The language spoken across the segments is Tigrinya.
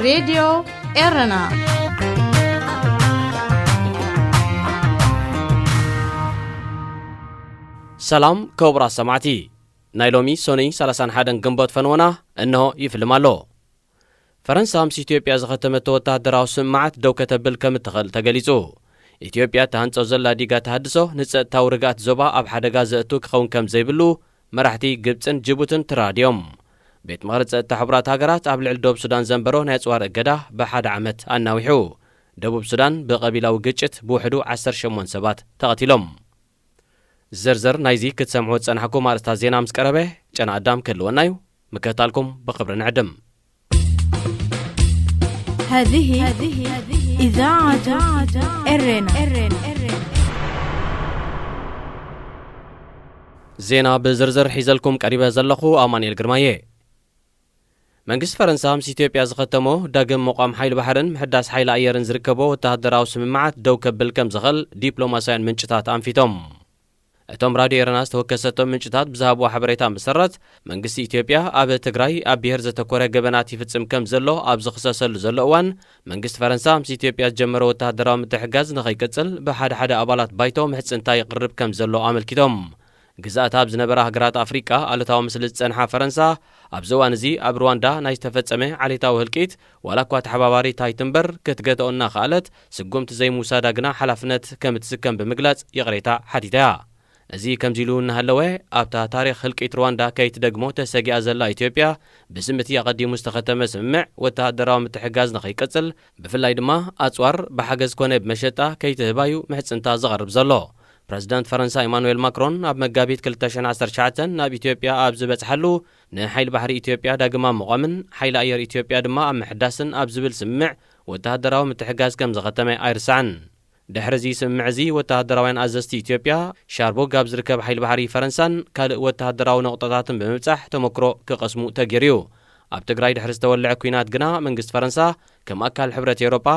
ሬድዮ ኤረና። ሰላም ክቡራት ሰማዕቲ፣ ናይ ሎሚ ሶኑይ ሰላሳን ሓደን ግንቦት ፈንወና እንሆ ይፍልም ኣሎ። ፈረንሳ ምስ ኢትዮጵያ ዝኸተመቶ ወተሃደራዊ ስምምዓት ደው ከተብል ከም እትኽእል ተገሊጹ። ኢትዮጵያ እትሃንጾ ዘላ ዲጋ ተሃድሶ ንጸጥታዊ ርግኣት ዞባ ኣብ ሓደጋ ዘእቱ ክኸውን ከም ዘይብሉ መራሕቲ ግብጽን ጅቡትን ተራድዮም። ቤት ምኽሪ ጸጥታ ሕቡራት ሃገራት ኣብ ልዕሊ ደቡብ ሱዳን ዘንበሮ ናይ ኣጽዋር እገዳ ብሓደ ዓመት ኣናዊሑ። ደቡብ ሱዳን ብቐቢላዊ ግጭት ብውሕዱ ዓሰርተ ሸሞንተ ሰባት ተቐቲሎም። ዝርዝር ናይዚ ክትሰምዑ ዝጸናሕኩም ኣርእስታት ዜና ምስ ቀረበ፣ ጨና ኣዳም ክህልወና እዩ። ምክትታልኩም ብኽብሪ ንዕድም። هذه إذاعة إرنا. ዜና ብዝርዝር ሒዘልኩም ቀሪበ ዘለኹ ኣማኑኤል ግርማየ። መንግስቲ ፈረንሳ ምስ ኢትዮጵያ ዝኸተሞ ዳግም ምቋም ሓይሊ ባሕርን ምሕዳስ ሓይሊ ኣየርን ዝርከቦ ወተሃደራዊ ስምምዓት ደው ከብል ከም ዝኽእል ዲፕሎማስያውያን ምንጭታት ኣንፊቶም። እቶም ራድዮ ኤረና ዝተወከሰቶም ምንጭታት ብዝሃብዎ ሓበሬታ መሰረት፣ መንግስቲ ኢትዮጵያ ኣብ ትግራይ ኣብ ብሄር ዘተኮረ ገበናት ይፍጽም ከም ዘሎ ኣብ ዝኽሰሰሉ ዘሎ እዋን፣ መንግስቲ ፈረንሳ ምስ ኢትዮጵያ ዝጀመሮ ወተሃደራዊ ምትሕግጋዝ ንኸይቅጽል ብሓደ ሓደ ኣባላት ባይቶ ምሕጽንታ ይቕርብ ከም ዘሎ ኣመልኪቶም። ግዝኣታ ኣብ ዝነበራ ሃገራት ኣፍሪቃ ኣሉታዊ ምስሊ ዝጸንሓ ፈረንሳ፣ ኣብዚ እዋን እዚ ኣብ ሩዋንዳ ናይ ዝተፈጸመ ዓሌታዊ ህልቂት ዋላ እኳ ተሓባባሪት ኣይትንበር፣ ክትገትኦ እናኸኣለት፣ ስጉምቲ ዘይምውሳዳ ግና ሓላፍነት ከም እትስከም ብምግላጽ ይቕሬታ ሓቲታ እያ። እዚ ከምዚ ኢሉ እናሃለወ፣ ኣብታ ታሪኽ ህልቂት ሩዋንዳ ከይትደግሞ ተሰጊኣ ዘላ ኢትዮጵያ፣ ብስም እቲ ኣቐዲሙ ዝተኸተመ ስምምዕ ወተሃደራዊ ምትሕግጋዝ ንኸይቅጽል፣ ብፍላይ ድማ ኣጽዋር ብሓገዝ ኮነ ብመሸጣ ከይትህባ እዩ ምሕጽንታ ዝቐርብ ዘሎ። ፕረዚደንት ፈረንሳ ኢማኑኤል ማክሮን ኣብ መጋቢት ክልተ ሽሕን ዓሰርተ ትሽዓተን ናብ ኢትዮጵያ ኣብ ዝበጽሓሉ፣ ንሓይሊ ባሕሪ ኢትዮጵያ ዳግም ኣብ ምቋምን ሓይሊ ኣየር ኢትዮጵያ ድማ ኣብ ምሕዳስን ኣብ ዝብል ስምምዕ ወተሃደራዊ ምትሕግጋዝ ከም ዝኸተመ ኣይርሳዕን። ድሕሪ እዚ ስምምዕ እዚ፣ ወተሃደራውያን ኣዘዝቲ ኢትዮጵያ፣ ሻርቡግ ኣብ ዝርከብ ሓይሊ ባሕሪ ፈረንሳን ካልእ ወተሃደራዊ ነቑጣታትን ብምብጻሕ ተመክሮ ክቐስሙ ተገይሩ እዩ። ኣብ ትግራይ ድሕሪ ዝተወልዐ ኲናት ግና፣ መንግስቲ ፈረንሳ ከም ኣካል ሕብረት ኤውሮጳ፣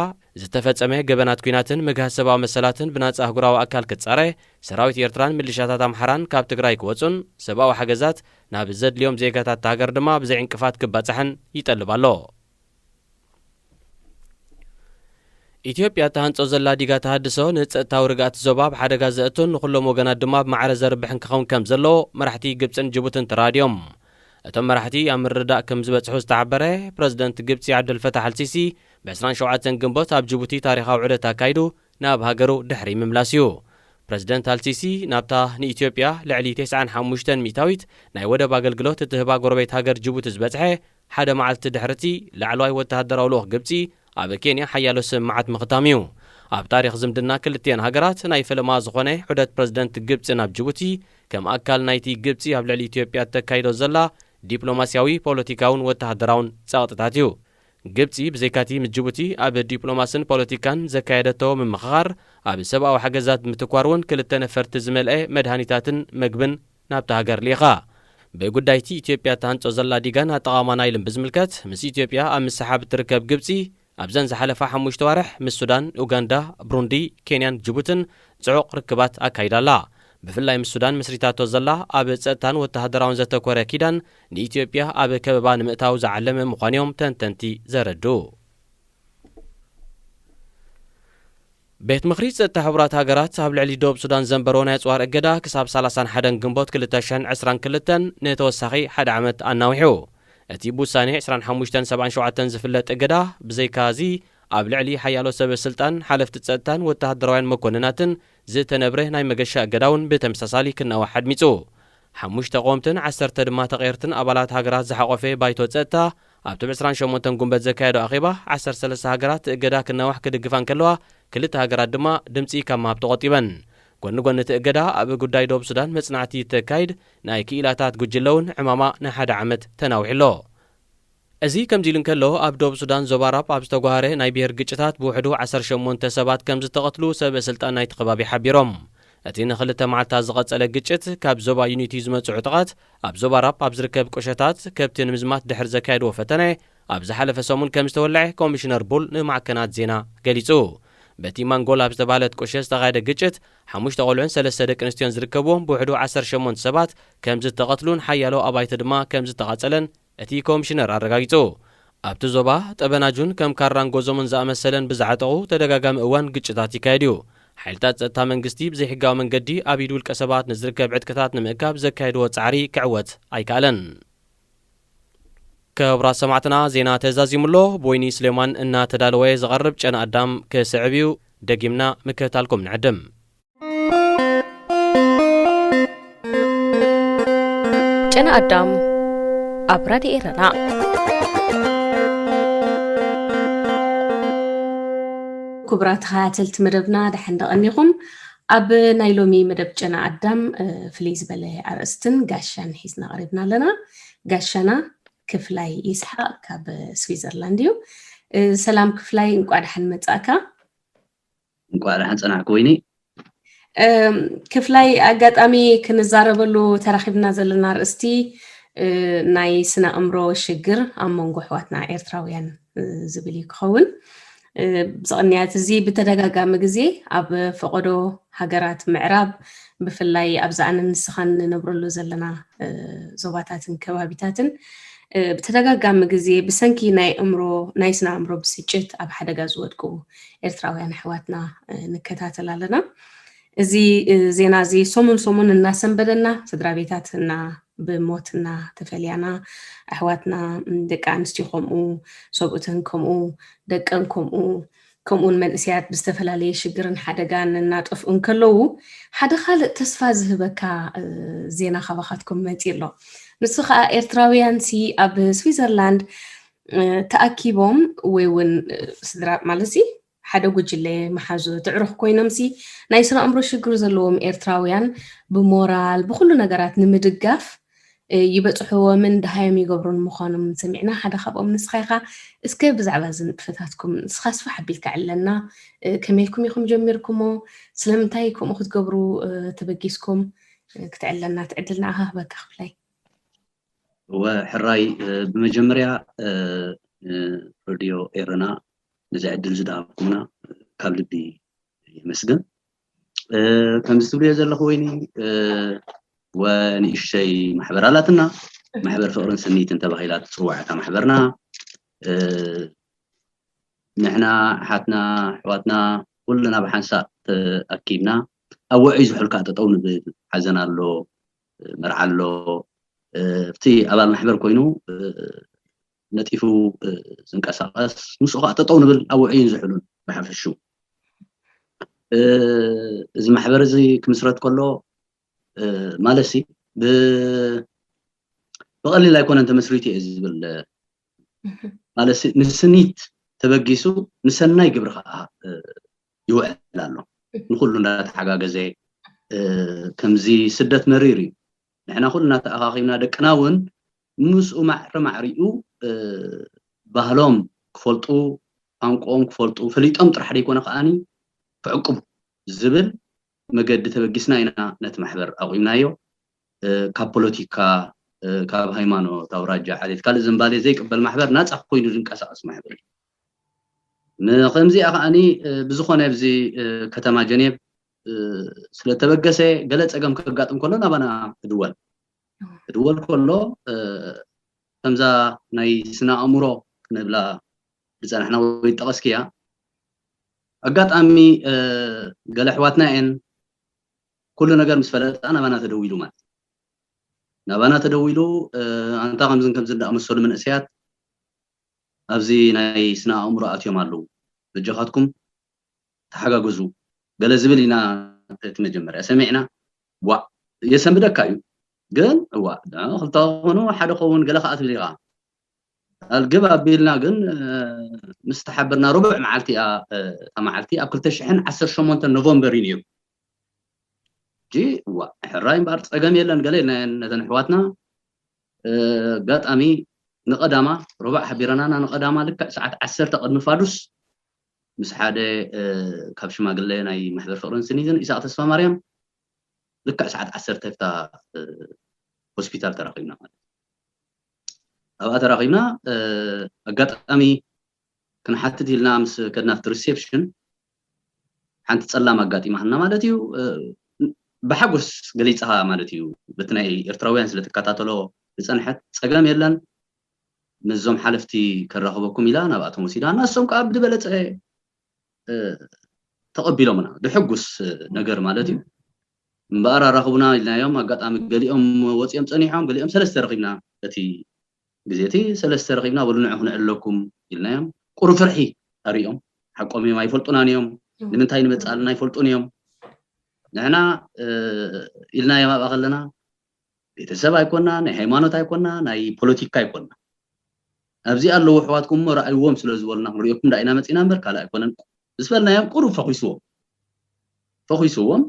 ዝተፈጸመ ገበናት ኲናትን ምግሃስ ሰብኣዊ መሰላትን ብናጻ ኣህጉራዊ ኣካል ክጻረ፣ ሰራዊት ኤርትራን ሚሊሻታት ኣምሓራን ካብ ትግራይ ክወጹን ሰብኣዊ ሓገዛት ናብ ዘድልዮም ዜጋታት እታ ሃገር ድማ ብዘይ ዕንቅፋት ክባጻሕን ይጠልብ ኣሎ። ኢትዮጵያ እትሃንጾ ዘላ ዲጋ ተሃድሶ ንጸጥታዊ ርግኣት ዞባ ኣብ ሓደጋ ዘእቱን ንኹሎም ወገናት ድማ ብማዕረ ዘርብሕን ክኸውን ከም ዘለዎ መራሕቲ ግብጽን ጅቡትን ተራድዮም። እቶም መራሕቲ ኣብ ምርድዳእ ከም ዝበጽሑ ዝተሓበረ ፕረዚደንት ግብጺ ዓብደልፈታሕ ኣልሲሲ ብ ዕስራን ሸውዓተን ግንቦት ኣብ ጅቡቲ ታሪኻዊ ዑደት ኣካይዱ ናብ ሃገሩ ድሕሪ ምምላስ እዩ። ፕረዚደንት ኣልሲሲ ናብታ ንኢትዮጵያ ልዕሊ ተስዓን ሓሙሽተን ሚእታዊት ናይ ወደብ ኣገልግሎት እትህባ ጎረቤት ሃገር ጅቡቲ ዝበጽሐ ሓደ መዓልቲ ድሕርቲ ላዕለዋይ ወተሃደራዊ ልኡኽ ግብጺ ኣብ ኬንያ ሓያሎ ስምምዓት ምኽታም እዩ። ኣብ ታሪኽ ዝምድና ክልቲኣን ሃገራት ናይ ፈለማ ዝኾነ ዑደት ፕረዚደንት ግብጺ ናብ ጅቡቲ ከም ኣካል ናይቲ ግብጺ ኣብ ልዕሊ ኢትዮጵያ እተካይዶ ዘላ ዲፕሎማስያዊ፣ ፖለቲካውን ወተሃደራውን ጸቕጥታት እዩ። ግብጺ ብዘይካቲ ምስ ጅቡቲ ኣብ ዲፕሎማስን ፖለቲካን ዘካየደቶ ምምኽኻር፣ ኣብ ሰብኣዊ ሓገዛት ምትኳር እውን ክልተ ነፈርቲ ዝመልአ መድሃኒታትን መግብን ናብታ ሃገር ልኢኻ። ብጉዳይቲ ኢትዮጵያ እትሃንጾ ዘላ ዲጋን ኣጠቓቕማ ናይልን ብዝምልከት፣ ምስ ኢትዮጵያ ኣብ ምስሓብ እትርከብ ግብጺ፣ ኣብዘን ዝሓለፋ ሓሙሽተ ዋርሕ ምስ ሱዳን፣ ኡጋንዳ፣ ብሩንዲ፣ ኬንያን ጅቡትን ጽዑቕ ርክባት ኣካይዳ ኣላ። ብፍላይ ምስ ሱዳን መስሪታቶ ዘላ ኣብ ጸጥታን ወተሃደራውን ዘተኮረ ኪዳን ንኢትዮጵያ ኣብ ከበባ ንምእታው ዝዓለመ ምዃኑ እዮም ተንተንቲ ዘረድኡ። ቤት ምኽሪ ጸጥታ ሕቡራት ሃገራት ኣብ ልዕሊ ደቡብ ሱዳን ዘንበሮ ናይ ኣጽዋር እገዳ ክሳብ ሰላሳን ሓደን ግንቦት ክልተ ሽሕን ዕስራን ክልተን ንተወሳኺ ሓደ ዓመት ኣናዊሑ። እቲ ብውሳኔ ዕስራን ሓሙሽተን ሰብዓን ሸውዓተን ዝፍለጥ እገዳ፣ ብዘይካ እዚ ኣብ ልዕሊ ሓያሎ ሰበ ስልጣን፣ ሓለፍቲ ጸጥታን ወተሃደራውያን መኮንናትን ዝተነብረ ናይ መገሻ እገዳ እውን ብተመሳሳሊ ክናዋሕ ኣድሚጹ። ሓሙሽተ ቀወምትን ዓሰርተ ድማ ተቐየርትን ኣባላት ሃገራት ዝሓቖፈ ባይቶ ጸጥታ፣ ኣብቲ ብ ዕስራን ሸሞንተን ጉንበት ዘካየዶ ኣኼባ፣ ዓሰርተ ሰለስተ ሃገራት እገዳ ክናዋሕ ክድግፋ እንከለዋ፣ ክልተ ሃገራት ድማ ድምጺ ካብ ምሃብ ተቖጢበን። ጎኒ ጎኒ እቲ እገዳ፣ ኣብ ጉዳይ ደቡብ ሱዳን መጽናዕቲ እተካይድ ናይ ክኢላታት ጉጅለ እውን ዕማማ ንሓደ ዓመት ተናዊሑ ኣሎ። እዚ ከምዚ ኢሉ እንከሎ፣ ኣብ ደቡብ ሱዳን ዞባ ራብ ኣብ ዝተጓሃረ ናይ ብሄር ግጭታት ብውሕዱ ዓሰርተ ሸሞንተ ሰባት ከም ዝተቐትሉ ሰበ ስልጣን ናይቲ ከባቢ ሓቢሮም። እቲ ንኽልተ መዓልታት ዝቐጸለ ግጭት፣ ካብ ዞባ ዩኒቲ ዝመጹ ዕጡቓት ኣብ ዞባ ራብ ኣብ ዝርከብ ቁሸታት ከብቲ ንምዝማት ድሕሪ ዘካየድዎ ፈተነ፣ ኣብ ዝሓለፈ ሰሙን ከም ዝተወልዐ ኮሚሽነር ቡል ንማዕከናት ዜና ገሊጹ። በቲ ማንጎል ኣብ ዝተባህለት ቁሸ ዝተኻየደ ግጭት፣ ሓሙሽተ ቆልዑን ሰለስተ ደቂ ኣንስትዮን ዝርከብዎም ብውሕዱ ዓሰርተ ሸሞንተ ሰባት ከም ዝተቐትሉን ሓያሎ ኣባይቲ ድማ ከም ዝተቓጸለን እቲ ኮሚሽነር ኣረጋጊጹ። ኣብቲ ዞባ ጠበናጁን ከም ካራን ጎዞምን ዝኣመሰለን ብዝዓጠቑ ተደጋጋሚ እዋን ግጭታት ይካየድ እዩ። ሓይልታት ጸጥታ መንግስቲ ብዘይሕጋዊ መንገዲ ኣብ ኢድ ውልቀ ሰባት ንዝርከብ ዕጥቅታት ንምእካብ ዘካየድዎ ጻዕሪ ክዕወት ኣይከኣለን። ክቡራት ሰማዕትና፣ ዜና ተዛዚሙ ኣሎ። ብወይኒ ስሌማን እናተዳለወ ዝቐርብ ጨና ኣዳም ክስዕብ እዩ። ደጊምና ምክትታልኩም ንዕድም። ጨና ኣዳም ኣብ ራድዮ ኤረና። ክቡራት ተኸታተልቲ መደብና፣ ደሓን ደቐኒኹም። ኣብ ናይ ሎሚ መደብ ጨና ኣዳም፣ እ፣ ፍልይ ዝበለ ኣርእስትን ጋሻን ሒዝና ቀሪብና ኣለና። ጋሻና ክፍላይ ይስሓቕ ካብ ስዊዘርላንድ እዩ። እ፣ ሰላም ክፍላይ፣ እንቋዕ ደሓን መጻእካ። እንቋዕ ደሓን ጸናሕኩ ወይኒ። እም፣ ክፍላይ፣ ኣጋጣሚ ክንዛረበሉ ተራኺብና ዘለና ኣርእስቲ፣ እ፣ ናይ ስነ ኣእምሮ ሽግር ኣብ መንጎ ኣሕዋትና ኤርትራውያን፣ እ፣ ዝብል እዩ ክኸውን። እ፣ ኣብዚ ቅንያት እዚ ብተደጋጋሚ ግዜ ኣብ ፈቐዶ ሃገራት ምዕራብ፣ ብፍላይ ኣብዛ ኣነን ንስኻን ንነብረሉ ዘለና፣ እ፣ ዞባታትን ከባቢታትን፣ እ፣ ብተደጋጋሚ ግዜ ብሰንኪ ናይ ኣእምሮ፣ ናይ ስነ ኣእምሮ ብስጭት ኣብ ሓደጋ ዝወድቁ ኤርትራውያን ኣሕዋትና፣ እ፣ ንከታተል ኣለና። እዚ፣ እ፣ ዜና እዚ ሰሙን ሰሙን እናሰንበደና፣ ስድራ ቤታት እና ብሞት እናተፈልያና፣ ኣሕዋትና፣ ም፣ ደቂ ኣንስትዮ ከምኡ፣ ሰብኡተን ከምኡ፣ ደቀን ከምኡ፣ ከምኡውን መንእሰያት ብዝተፈላለየ ሽግርን ሓደጋን እናጠፍኡ እንከለዉ፣ ሓደ ካልእ ተስፋ ዝህበካ፣ እ፣ ዜና ካባኻትኩም መጺኡ ኣሎ። ንሱ ኸኣ ኤርትራውያንሲ ኣብ ስዊዘርላንድ፣ እ፣ ተኣኪቦም ወይ እውን፣ እ፣ ስድራ ማለትሲ ሓደ ጉጅለ መሓዙት፣ ኣዕሩኽ ኮይኖምሲ ናይ ስነ ኣእምሮ ሽግር ዘለዎም ኤርትራውያን ብሞራል፣ ብኹሉ ነገራት ንምድጋፍ፣ እ፣ ይበጽሕዎምን ደሃዮም ይገብሩን ምዃኖም ሰሚዕና። ሓደ ካብኦም ንስኻ ኢኻ። እስከ ብዛዕባ እዚ ንጥፈታትኩም ንስኻ ስፍሕ ኣቢልካ ዕለና። እ፣ ከመይ ኢልኩም ኢኹም ጀሚርኩሞ? ስለምንታይ ከምኡ ክትገብሩ፣ እ፣ ተበጊስኩም? እ፣ ክትዕለና ትዕድል ንዓኻ ክህበካ ክፍላይ። እወ፣ ሕራይ፣ እ፣ ብመጀመርያ፣ እ፣ እ፣ ሬድዮ ኤረና ነዚ ዕድል ዝደሃብኩምና፣ እ፣ ካብ ልቢ የመስግን። እ፣ ከምዚ ትብልዮ ዘለኹ ወይኒ፣ እ፣ ወ ንእሽተይ ማሕበር ኣላትና፣ ማሕበር ፍቕርን ስኒትን ተባሂላ ትጽዋዕ እታ ማሕበርና። እ፣ ንሕና ኣሓትና፣ ኣሕዋትና፣ ኩልና ብሓንሳእ ተኣኪብና ኣብ ውዑይ ዝሑል ከኣ ጠጠው ንብል። ሓዘን ኣሎ፣ መርዓ ኣሎ፣ እ፣ እቲ ኣባል ማሕበር ኮይኑ፣ እ፣ ነጢፉ፣ እ፣ ዝንቀሳቐስ፣ ምስኡ ከኣ ጠጠው ንብል ኣብ ውዑይን ዝሑሉን ብሓፈሽኡ። እ፣ እዚ ማሕበር እዚ ክምስረት ከሎ፣ እ፣ ማለትሲ ብ-፣ ብቐሊል ኣይኮነን ተመስሪቱ እየ ዝብል። ማለትሲ ንስኒት ተበጊሱ ንሰናይ ግብሪ ከኣ፣ እ፣ ይውዕል ኣሎ። ንኹሉ እንዳተሓጋገዘ፣ እ፣ ከምዚ ስደት መሪር እዩ። ንሕና ኩልና ተኣኻኺብና ደቅና እውን ምስኡ ማዕረ ማዕሪኡ፣ እ፣ ባህሎም ክፈልጡ፣ ቋንቋኦም ክፈልጡ፣ ፈሊጦም ጥራሕ ደይኮነ ከኣኒ ክዕቁቡ ዝብል መገዲ ተበጊስና ኢና ነቲ ማሕበር ኣቑምናዮ። እ፣ ካብ ፖለቲካ፣ እ፣ ካብ ሃይማኖት፣ ኣውራጃ፣ ዓሌት፣ ካልእ ዝንባሌ ዘይቅበል ማሕበር ናጻ ኮይኑ ዝንቀሳቐስ ማሕበር እዩ። ንከምዚኣ ከኣኒ፣ እ፣ ብዝኾነ ኣብዚ፣ እ፣ ከተማ ጀኔቭ፣ እ፣ ስለተበገሰ ገለ ጸገም ከጋጥም ከሎ ናባና ክድወል። ክድወል ከሎ፣ እ፣ ከምዛ ናይ ስነ ኣእምሮ ክንብላ ዝጸናሕና ወይ ጠቐስክያ፣ ኣጋጣሚ፣ እ፣ ገለ ኣሕዋትና እየን ኩሉ ነገር ምስ ፈለጣ ናባና ተደዊሉ ማለት እዩ። ናባና ተደዊሉ፣ እ፣ ኣንታ ከምዝን ከምዝን ዝኣመሰሉ መንእሰያት ኣብዚ ናይ ስነ ኣእምሮ ኣትዮም ኣለዉ። በጃኻትኩም ተሓጋገዙ ገለ ዝብል ኢና እቲ መጀመርያ ሰሚዕና። ዋእ የሰንብደካ እዩ። ግን እዋ ዳ ክልተ ክኾኑ ሓደ ክኸውን ገለ ከኣ ትብል ኢኻ። ኣልግብ ኣቢልና ግን፣ እ፣ ምስ ተሓበርና ርቡዕ መዓልቲ እያ፣ እ፣ እታ መዓልቲ ኣብ ክልተ ሽሕን ዓሰርተ ሸሞንተን ኖቨምበር እዩ ነይሩ። ሕጂ እዋ ሕራይ እምበኣር ጸገም የለን ገለ ኢልና ነተን ኣሕዋትና፣ እ፣ ኣጋጣሚ ንቐዳማ ርቡዕ ሓቢረናና ንቐዳማ ልክዕ ሰዓት ዓሰርተ ቅድሚ ፋዱስ ምስ ሓደ፣ እ፣ ካብ ሽማግለ ናይ ማሕበር ፍቕርን ስኒትን ኢሳቕ ተስፋማርያም ልክዕ ሰዓት ዓሰርተ ኣብታ፣ እ፣ ሆስፒታል ተራኺብና ማለት እዩ። ኣብኣ ተራኺብና፣ እ፣ ኣጋጣሚ ክንሓትት ኢልና ምስ ከድና ኣብቲ ሪሴፕሽን ሓንቲ ጸላም ኣጋጢማትና ማለት እዩ። እ፣ ብሓጎስ ገሊጻ ማለት እዩ። በቲ ናይ ኤርትራውያን ስለ ትከታተሎ ዝጸንሐት ጸገም የለን። ምስዞም ሓለፍቲ ከራኽበኩም ኢላ ናብኣቶም ወሲዳ፣ ንሶም ከዓ ብዝበለፀ ተቐቢሎምና። ድሕጉስ ነገር ማለት እዩ። እምበኣር ኣራኽቡና ኢልናዮም። ኣጋጣሚ ገሊኦም ወፂኦም ፀኒሖም፣ ገሊኦም ሰለስተ ረኺብና። እቲ ግዜ እቲ ሰለስተ ረኺብና፣ በሉ ንዑ ክነዕልለኩም ኢልናዮም። ቁሩብ ፍርሒ ኣሪኦም። ሓቆም እዮም፣ ኣይፈልጡናን እዮም። ንምንታይ ንመፅእ ኣለና ኣይፈልጡን እዮም። ንሕና ኢልናዮም ኣብኣ ከለና ቤተሰብ ኣይኮና፣ ናይ ሃይማኖት ኣይኮና፣ ናይ ፖለቲካ ኣይኮና። ኣብዚ ኣለዉ ኣሕዋትኩም እሞ ረኣይዎም ስለ ዝበሉና ክንሪኦኩም ዳ ኢና መፂና እምበር ካልእ ኣይኮነን ዝበልናዮም። ቁሩብ ፈኺስዎም ፈኺስዎም።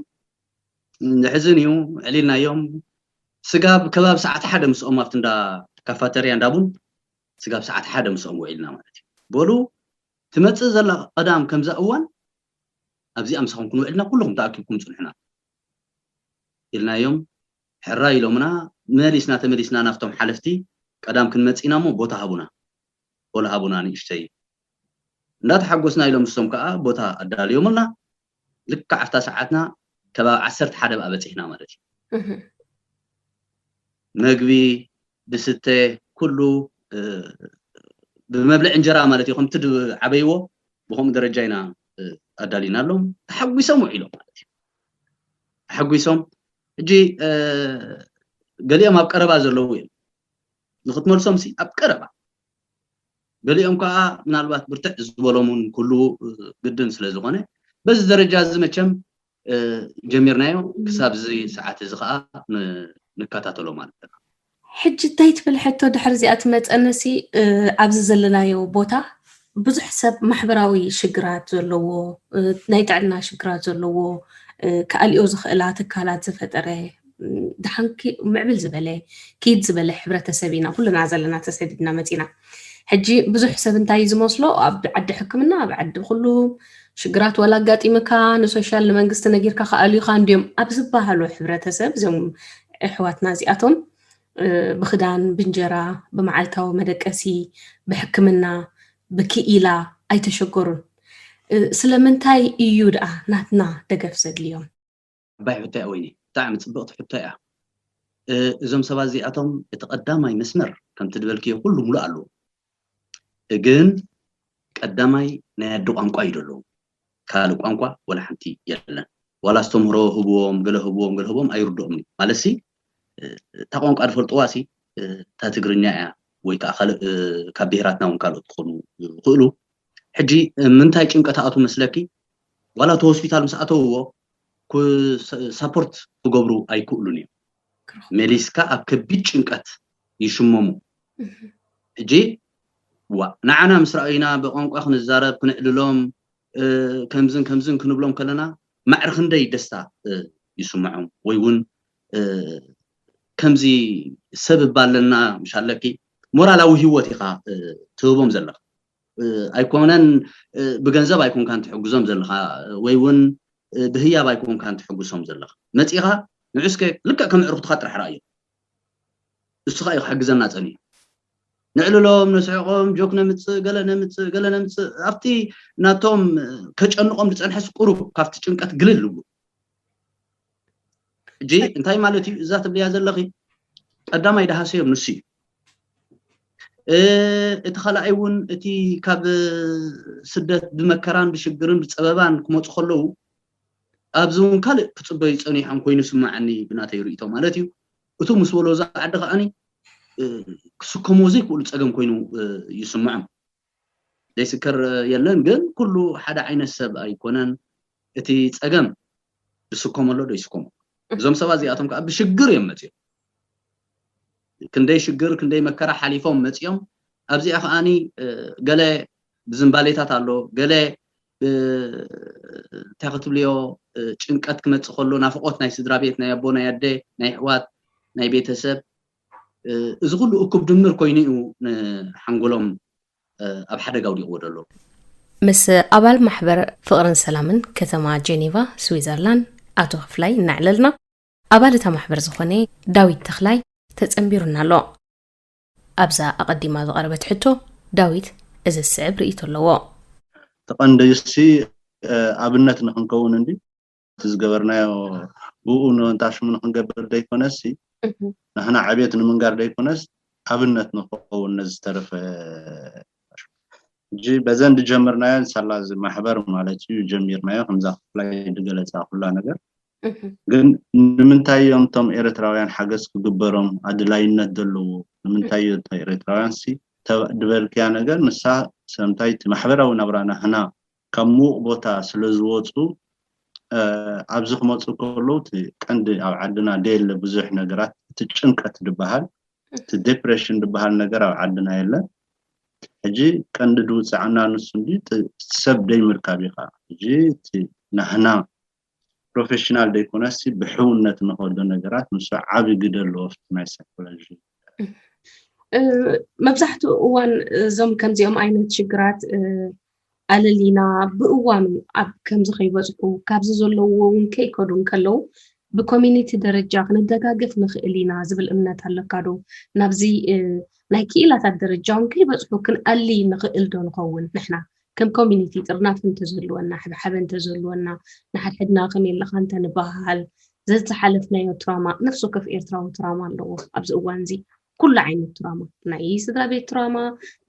ዘሕዝን እዩ። ዕሊልናዮም። ስጋብ ከባቢ ሰዓት ሓደ ምስኦም ኣብቲ እንዳ ካፋተርያ እንዳቡን ስጋብ ሰዓት ሓደ ምስኦም ውዒልና ማለት እዩ። በሉ ትመፅእ ዘላ ቀዳም ከምዛ እዋን ኣብዚኣ ምሳኹም ክንውዕልና ኩልኹም ተኣኪብኩም ፅንሑና ኢልናዮም። ሕራ ኢሎምና። መሊስና ተመሊስና ናብቶም ሓለፍቲ ቀዳም ክንመፅእ ኢና እሞ ቦታ ሃቡና፣ ወላ ሃቡና ንእሽተይ። እንዳተሓጎስና ኢሎም ንሶም ከዓ ቦታ ኣዳልዮምልና። ልክዕ ኣብታ ሰዓትና ከባቢ ዓሰርተ ሓደ ብኣ በፂሕና ማለት እዩ። መግቢ ብስተ ኩሉ ብመብልዕ እንጀራ ማለት እዩ። ከምቲ ዓበይዎ ብከምኡ ደረጃ ኢና ኣዳሊናሎም። ተሓጒሶም ውዒሎም ማለት እዩ። ተሓጒሶም ሕጂ ገሊኦም ኣብ ቀረባ ዘለዉ እዮም። ንክትመልሶም ሲ ኣብ ቀረባ፣ ገሊኦም ከዓ ምናልባት ብርትዕ ዝበሎም እውን ክህልዉ ግድን ስለ ዝኾነ በዚ ደረጃ እዚ መቸም ጀሚርናዮ። ክሳብ እዚ ሰዓት እዚ ከዓ ንከታተሎ ማለት ኢና። ሕጂ እንታይ ትብል ሕቶ ድሕሪ እዚኣ ትመፀንሲ? ኣብዚ ዘለናዮ ቦታ ብዙሕ ሰብ ማሕበራዊ ሽግራት ዘለዎ፣ ናይ ጥዕና ሽግራት ዘለዎ፣ ክኣልዮ ዝኽእላ ትካላት ዝፈጠረ፣ ድሓን ምዕብል ዝበለ ኪድ ዝበለ ሕብረተሰብ ኢና ኩልና ዘለና ተሰዲድና መፂና። ሕጂ ብዙሕ ሰብ እንታይ ዝመስሎ ኣብ ዓዲ ሕክምና ኣብ ዓዲ ኩሉ ሽግራት ዋላ ኣጋጢምካ ንሶሻል ንመንግስቲ ነጊርካ ክኣልዩካ እንዲዮም ኣብ ዝበሃሉ ሕብረተሰብ እዚኦም ኣሕዋትና እዚኣቶም ብክዳን ብእንጀራ ብመዓልታዊ መደቀሲ ብሕክምና ብክኢላ ኣይተሸገሩን። ስለምንታይ እዩ ደኣ ናትና ደገፍ ዘድልዮም? ዓባይ ሕቶ እያ ወይኒ፣ ብጣዕሚ ፅብቕቲ ሕቶ እያ። እዞም ሰባት እዚኣቶም እቲ ቀዳማይ መስመር ከምቲ ዝበልክዮ ኩሉ ሙሉእ ኣለዎ፣ ግን ቀዳማይ ናይ ኣዲ ቋንቋ እዩ ዘለዎም። ካልእ ቋንቋ ወላ ሓንቲ የለን። ዋላ ኣስተምህሮ ህብዎም ገለ ህብዎም ገለ ህብዎም ኣይርድኦም እዩ ማለት ሲ እታ ቋንቋ ዝፈልጥዋ ሲ እታ ትግርኛ እያ ወይ ከዓ ካልእ ካብ ብሄራትና እውን ካልኦት ክኾኑ ይኽእሉ። ሕጂ ምንታይ ጭንቀት ኣቱ መስለኪ? ዋላ እቲ ሆስፒታል ምስ ኣተውዎ ሳፖርት ክገብሩ ኣይክእሉን እዮም። መሊስካ ኣብ ከቢድ ጭንቀት ይሽመሙ። ሕጂ ዋ ንዓና ምስ ረኣዩና ብቋንቋ ክንዛረብ ክንዕልሎም ከምዝን ከምዝን ክንብሎም ከለና ማዕሪ ክንደይ ደስታ ይስምዖም ወይ እውን ከምዚ ሰብ እባ ኣለና ምሽ ኣለኪ ሞራላዊ ህይወት ኢኻ ትህቦም ዘለኻ። ኣይኮነን ብገንዘብ ኣይኮንካን ትሕግዞም ዘለኻ ወይ እውን ብህያብ ኣይኮንካን ትሕግሶም ዘለኻ። መፂኻ ንዑስከ ልክዕ ከም ኣዕሩኽትኻ ጥራሕ ረኣዮም። እሱ ከዓ እዩ ክሕግዘና ፀኒሑ። ንዕልሎም፣ ነስሕቆም፣ ጆክ ነምፅእ፣ ገለ ነምፅእ፣ ገለ ነምፅእ ኣብቲ ናቶም ከጨንቆም ዝፀንሐስ ቁሩብ ካብቲ ጭንቀት ግልል ይብሉ። ሕጂ እንታይ ማለት እዩ እዛ ትብልያ ዘለኺ? ቀዳማይ ደሃሰዮም ንሱ እዩ። እቲ ካልኣይ እውን እቲ ካብ ስደት ብመከራን ብሽግርን ብፀበባን ክመፁ ከለዉ ኣብዚ እውን ካልእ ክፅበዩ ፀኒሖም ኮይኑ ስማዓኒ ብናተይ ርእቶ ማለት እዩ። እቱ ምስ በሎ እዛ ዓዲ ከዓኒ ክስከሞ ዘይክእሉ ፀገም ኮይኑ ይስምዖም። ዘይስከር የለን ግን ኩሉ ሓደ ዓይነት ሰብ ኣይኮነን። እቲ ፀገም ዝስከሞ ኣሎ ዶ ይስከሞ? እዞም ሰባት እዚኣቶም ከዓ ብሽግር እዮም መፅኦም። ክንደይ ሽግር ክንደይ መከራ ሓሊፎም መፅኦም። ኣብዚኣ ከዓኒ ገለ ብዝንባሌታት ኣሎ፣ ገለ እንታይ ክትብልዮ ጭንቀት ክመፅእ ከሎ ናፍቆት ናይ ስድራ ቤት ናይ ኣቦ ናይ ኣደ ናይ ኣሕዋት ናይ ቤተሰብ እዚ ኩሉ እኩብ ድምር ኮይኑ እዩ ንሓንጎሎም ኣብ ሓደጋ ኣውዲቕዎ ዘሎ። ምስ ኣባል ማሕበር ፍቕርን ሰላምን ከተማ ጀኔቫ ስዊዘርላንድ ኣቶ ክፍላይ እናዕለልና ኣባል እታ ማሕበር ዝኾነ ዳዊት ተኽላይ ተጸንቢሩና ኣሎ። ኣብዛ ኣቐዲማ ዝቐረበት ሕቶ ዳዊት እዚ ዝስዕብ ርእይቶ ኣለዎ። ተቐንደዩሲ ኣብነት ንክንከውን እንዲ እቲ ዝገበርናዮ ብኡ ንንታሽሙ ንክንገብር ደይኮነሲ ንሕና ዕቤት ንምንጋር ደይኮነስ ኣብነት ንኸውን ነዚ ዝተረፈ ሕጂ በዘን ዝጀመርናዮ ንሳላ እዚ ማሕበር ማለት እዩ ጀሚርናዮ ከምዛ ክፍላይ ዝገለፃ ኩላ ነገር ግን ንምንታይ እዮም እቶም ኤርትራውያን ሓገዝ ክግበሮም ኣድላይነት ዘለዎ ንምንታይ እዮም እቶም ኤርትራውያን ሲ ድበልክያ ነገር ንሳ ሰምታይ እቲ ማሕበራዊ ናብራና ህና ካብ ምዉቕ ቦታ ስለ ዝወፁ ኣብዚ ክመፁ ከለዉ እቲ ቀንዲ ኣብ ዓድና ደየለ ብዙሕ ነገራት እቲ ጭንቀት ዝበሃል እቲ ዴፕሬሽን ዝበሃል ነገር ኣብ ዓድና የለን ሕጂ ቀንዲ ድውፅዓና ንሱ እንዲ ሰብ ደይምርካብ ኢኻ ሕጂ እቲ ናህና ፕሮፌሽናል ደይኮነሲ ብሕውነት ንኸዶ ነገራት ንሱ ዓብ ግደ ኣለዎ ናይ ሳይኮሎጂ መብዛሕትኡ እዋን እዞም ከምዚኦም ዓይነት ሽግራት ኣለሊና ብእዋኑ ኣብ ከምዚ ከይበፅሑ ካብዚ ዘለዎ እውን ከይከዱ እንከለዉ ብኮሚኒቲ ደረጃ ክንደጋገፍ ንኽእል ኢና ዝብል እምነት ኣለካ ዶ? ናብዚ ናይ ክኢላታት ደረጃ እውን ከይበፅሑ ክንኣሊ ንኽእል ዶ ንኸውን ንሕና ከም ኮሚኒቲ ጥርናፍ እንተዝህልወና ሕብሓበ እንተዝህልወና ንሓድሕድና ከመይ ኣለኻ እንተንበሃሃል ዘዝሓለፍናዮ ትራማ ነፍሲ ወከፍ ኤርትራዊ ትራማ ኣለዎ ኣብዚ እዋን እዚ ኩሉ ዓይነት ትራማ ናይ ስድራ ቤት ትራማ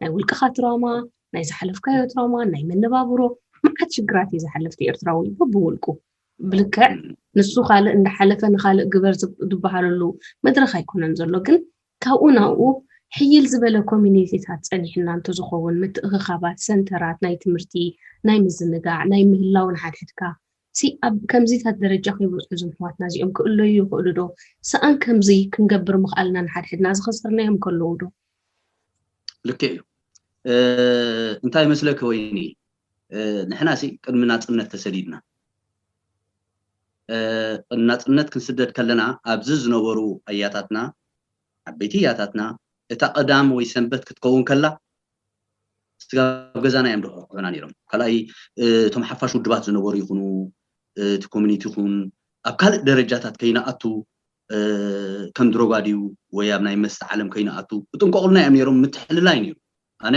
ናይ ውልቅኻ ትራማ ናይ ዝሓለፍካዮ ትራማ ናይ መነባብሮ መዓት ሽግራት እዩ ዝሓለፍቲ ኤርትራዊ በብውልቁ ብልክዕ ንሱ ካልእ እንዳሓለፈ ንካልእ ግበር ዝበሃለሉ መድረክ ኣይኮነን ዘሎ ግን ካብኡ ናብኡ ሕይል ዝበለ ኮሚኒቲታት ፀኒሕና እንተዝኸውን ምትእኽኻባት ሰንተራት ናይ ትምህርቲ ናይ ምዝንጋዕ ናይ ምህላው ንሓድሕድካ ሲ ኣብ ከምዚታት ደረጃ ከይበፅሑ እዞም ኣሕዋትና እዚኦም ክእለዩ ይኽእሉ ዶ? ሰኣን ከምዚ ክንገብር ምኽኣልና ንሓድሕድና ዝኸሰርናዮም ከለዉ ዶ? ልክዕ እዩ። እንታይ መስለኪ ወይኒ ንሕና ሲ ቅድሚ ናፅነት ተሰዲድና ቅድሚ ናፅነት ክንስደድ ከለና ኣብዚ ዝነበሩ ኣያታትና ዓበይቲ ኣያታትና እታ ቀዳም ወይ ሰንበት ክትከውን ከላ ስጋብ ገዛና እዮም ድሕቁሑና ነይሮም ካልኣይ እቶም ሓፋሽ ውድባት ዝነበሩ ይኹኑ እቲ ኮሚኒቲ ይኹን ኣብ ካልእ ደረጃታት ከይንኣቱ ከም ድሮጋ ድዩ ወይ ኣብ ናይ መስተ ዓለም ከይንኣቱ ይጥንቀቑልና እዮም ነይሮም ምትሕልላይ ነይሩ ኣነ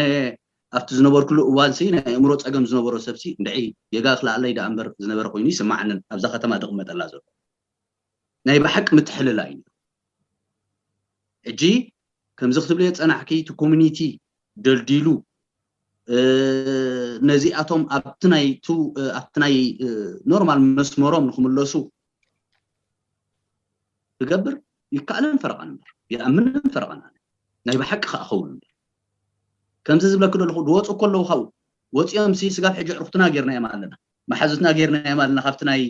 ኣብቲ ዝነበርኩሉ እዋን ሲ ናይ ኣእምሮ ፀገም ዝነበሮ ሰብሲ እንድዒ ጌጋ ክልኣለይ ደኣ እምበር ዝነበረ ኮይኑ ይስማዓንን ኣብዛ ከተማ ድቕመጠላ ዘሎ ናይ ብሓቂ ምትሕልላይ እዩ ሕጂ ከምዚ ክትብልዮ ፀናሕኪ እቲ ኮሚኒቲ ደልዲሉ ነዚኣቶም ኣብቲ ናይ ኣብቲ ናይ ኖርማል መስመሮም ንክምለሱ ክገብር ይከኣልን ፈረቓን እምበር ይኣምንን ፈረቓን ናይ ብሓቂ ከዓ ኸውን እምበር ከምዚ ዝብለኪ ዘለኹ ዝወፁ ከለዉ ካብኡ ወፂኦም ሲ ስጋብ ሕጂ ዕርክትና ጌርናዮም ኣለና መሓዙትና ጌርናዮም ኣለና ካብቲ ናይ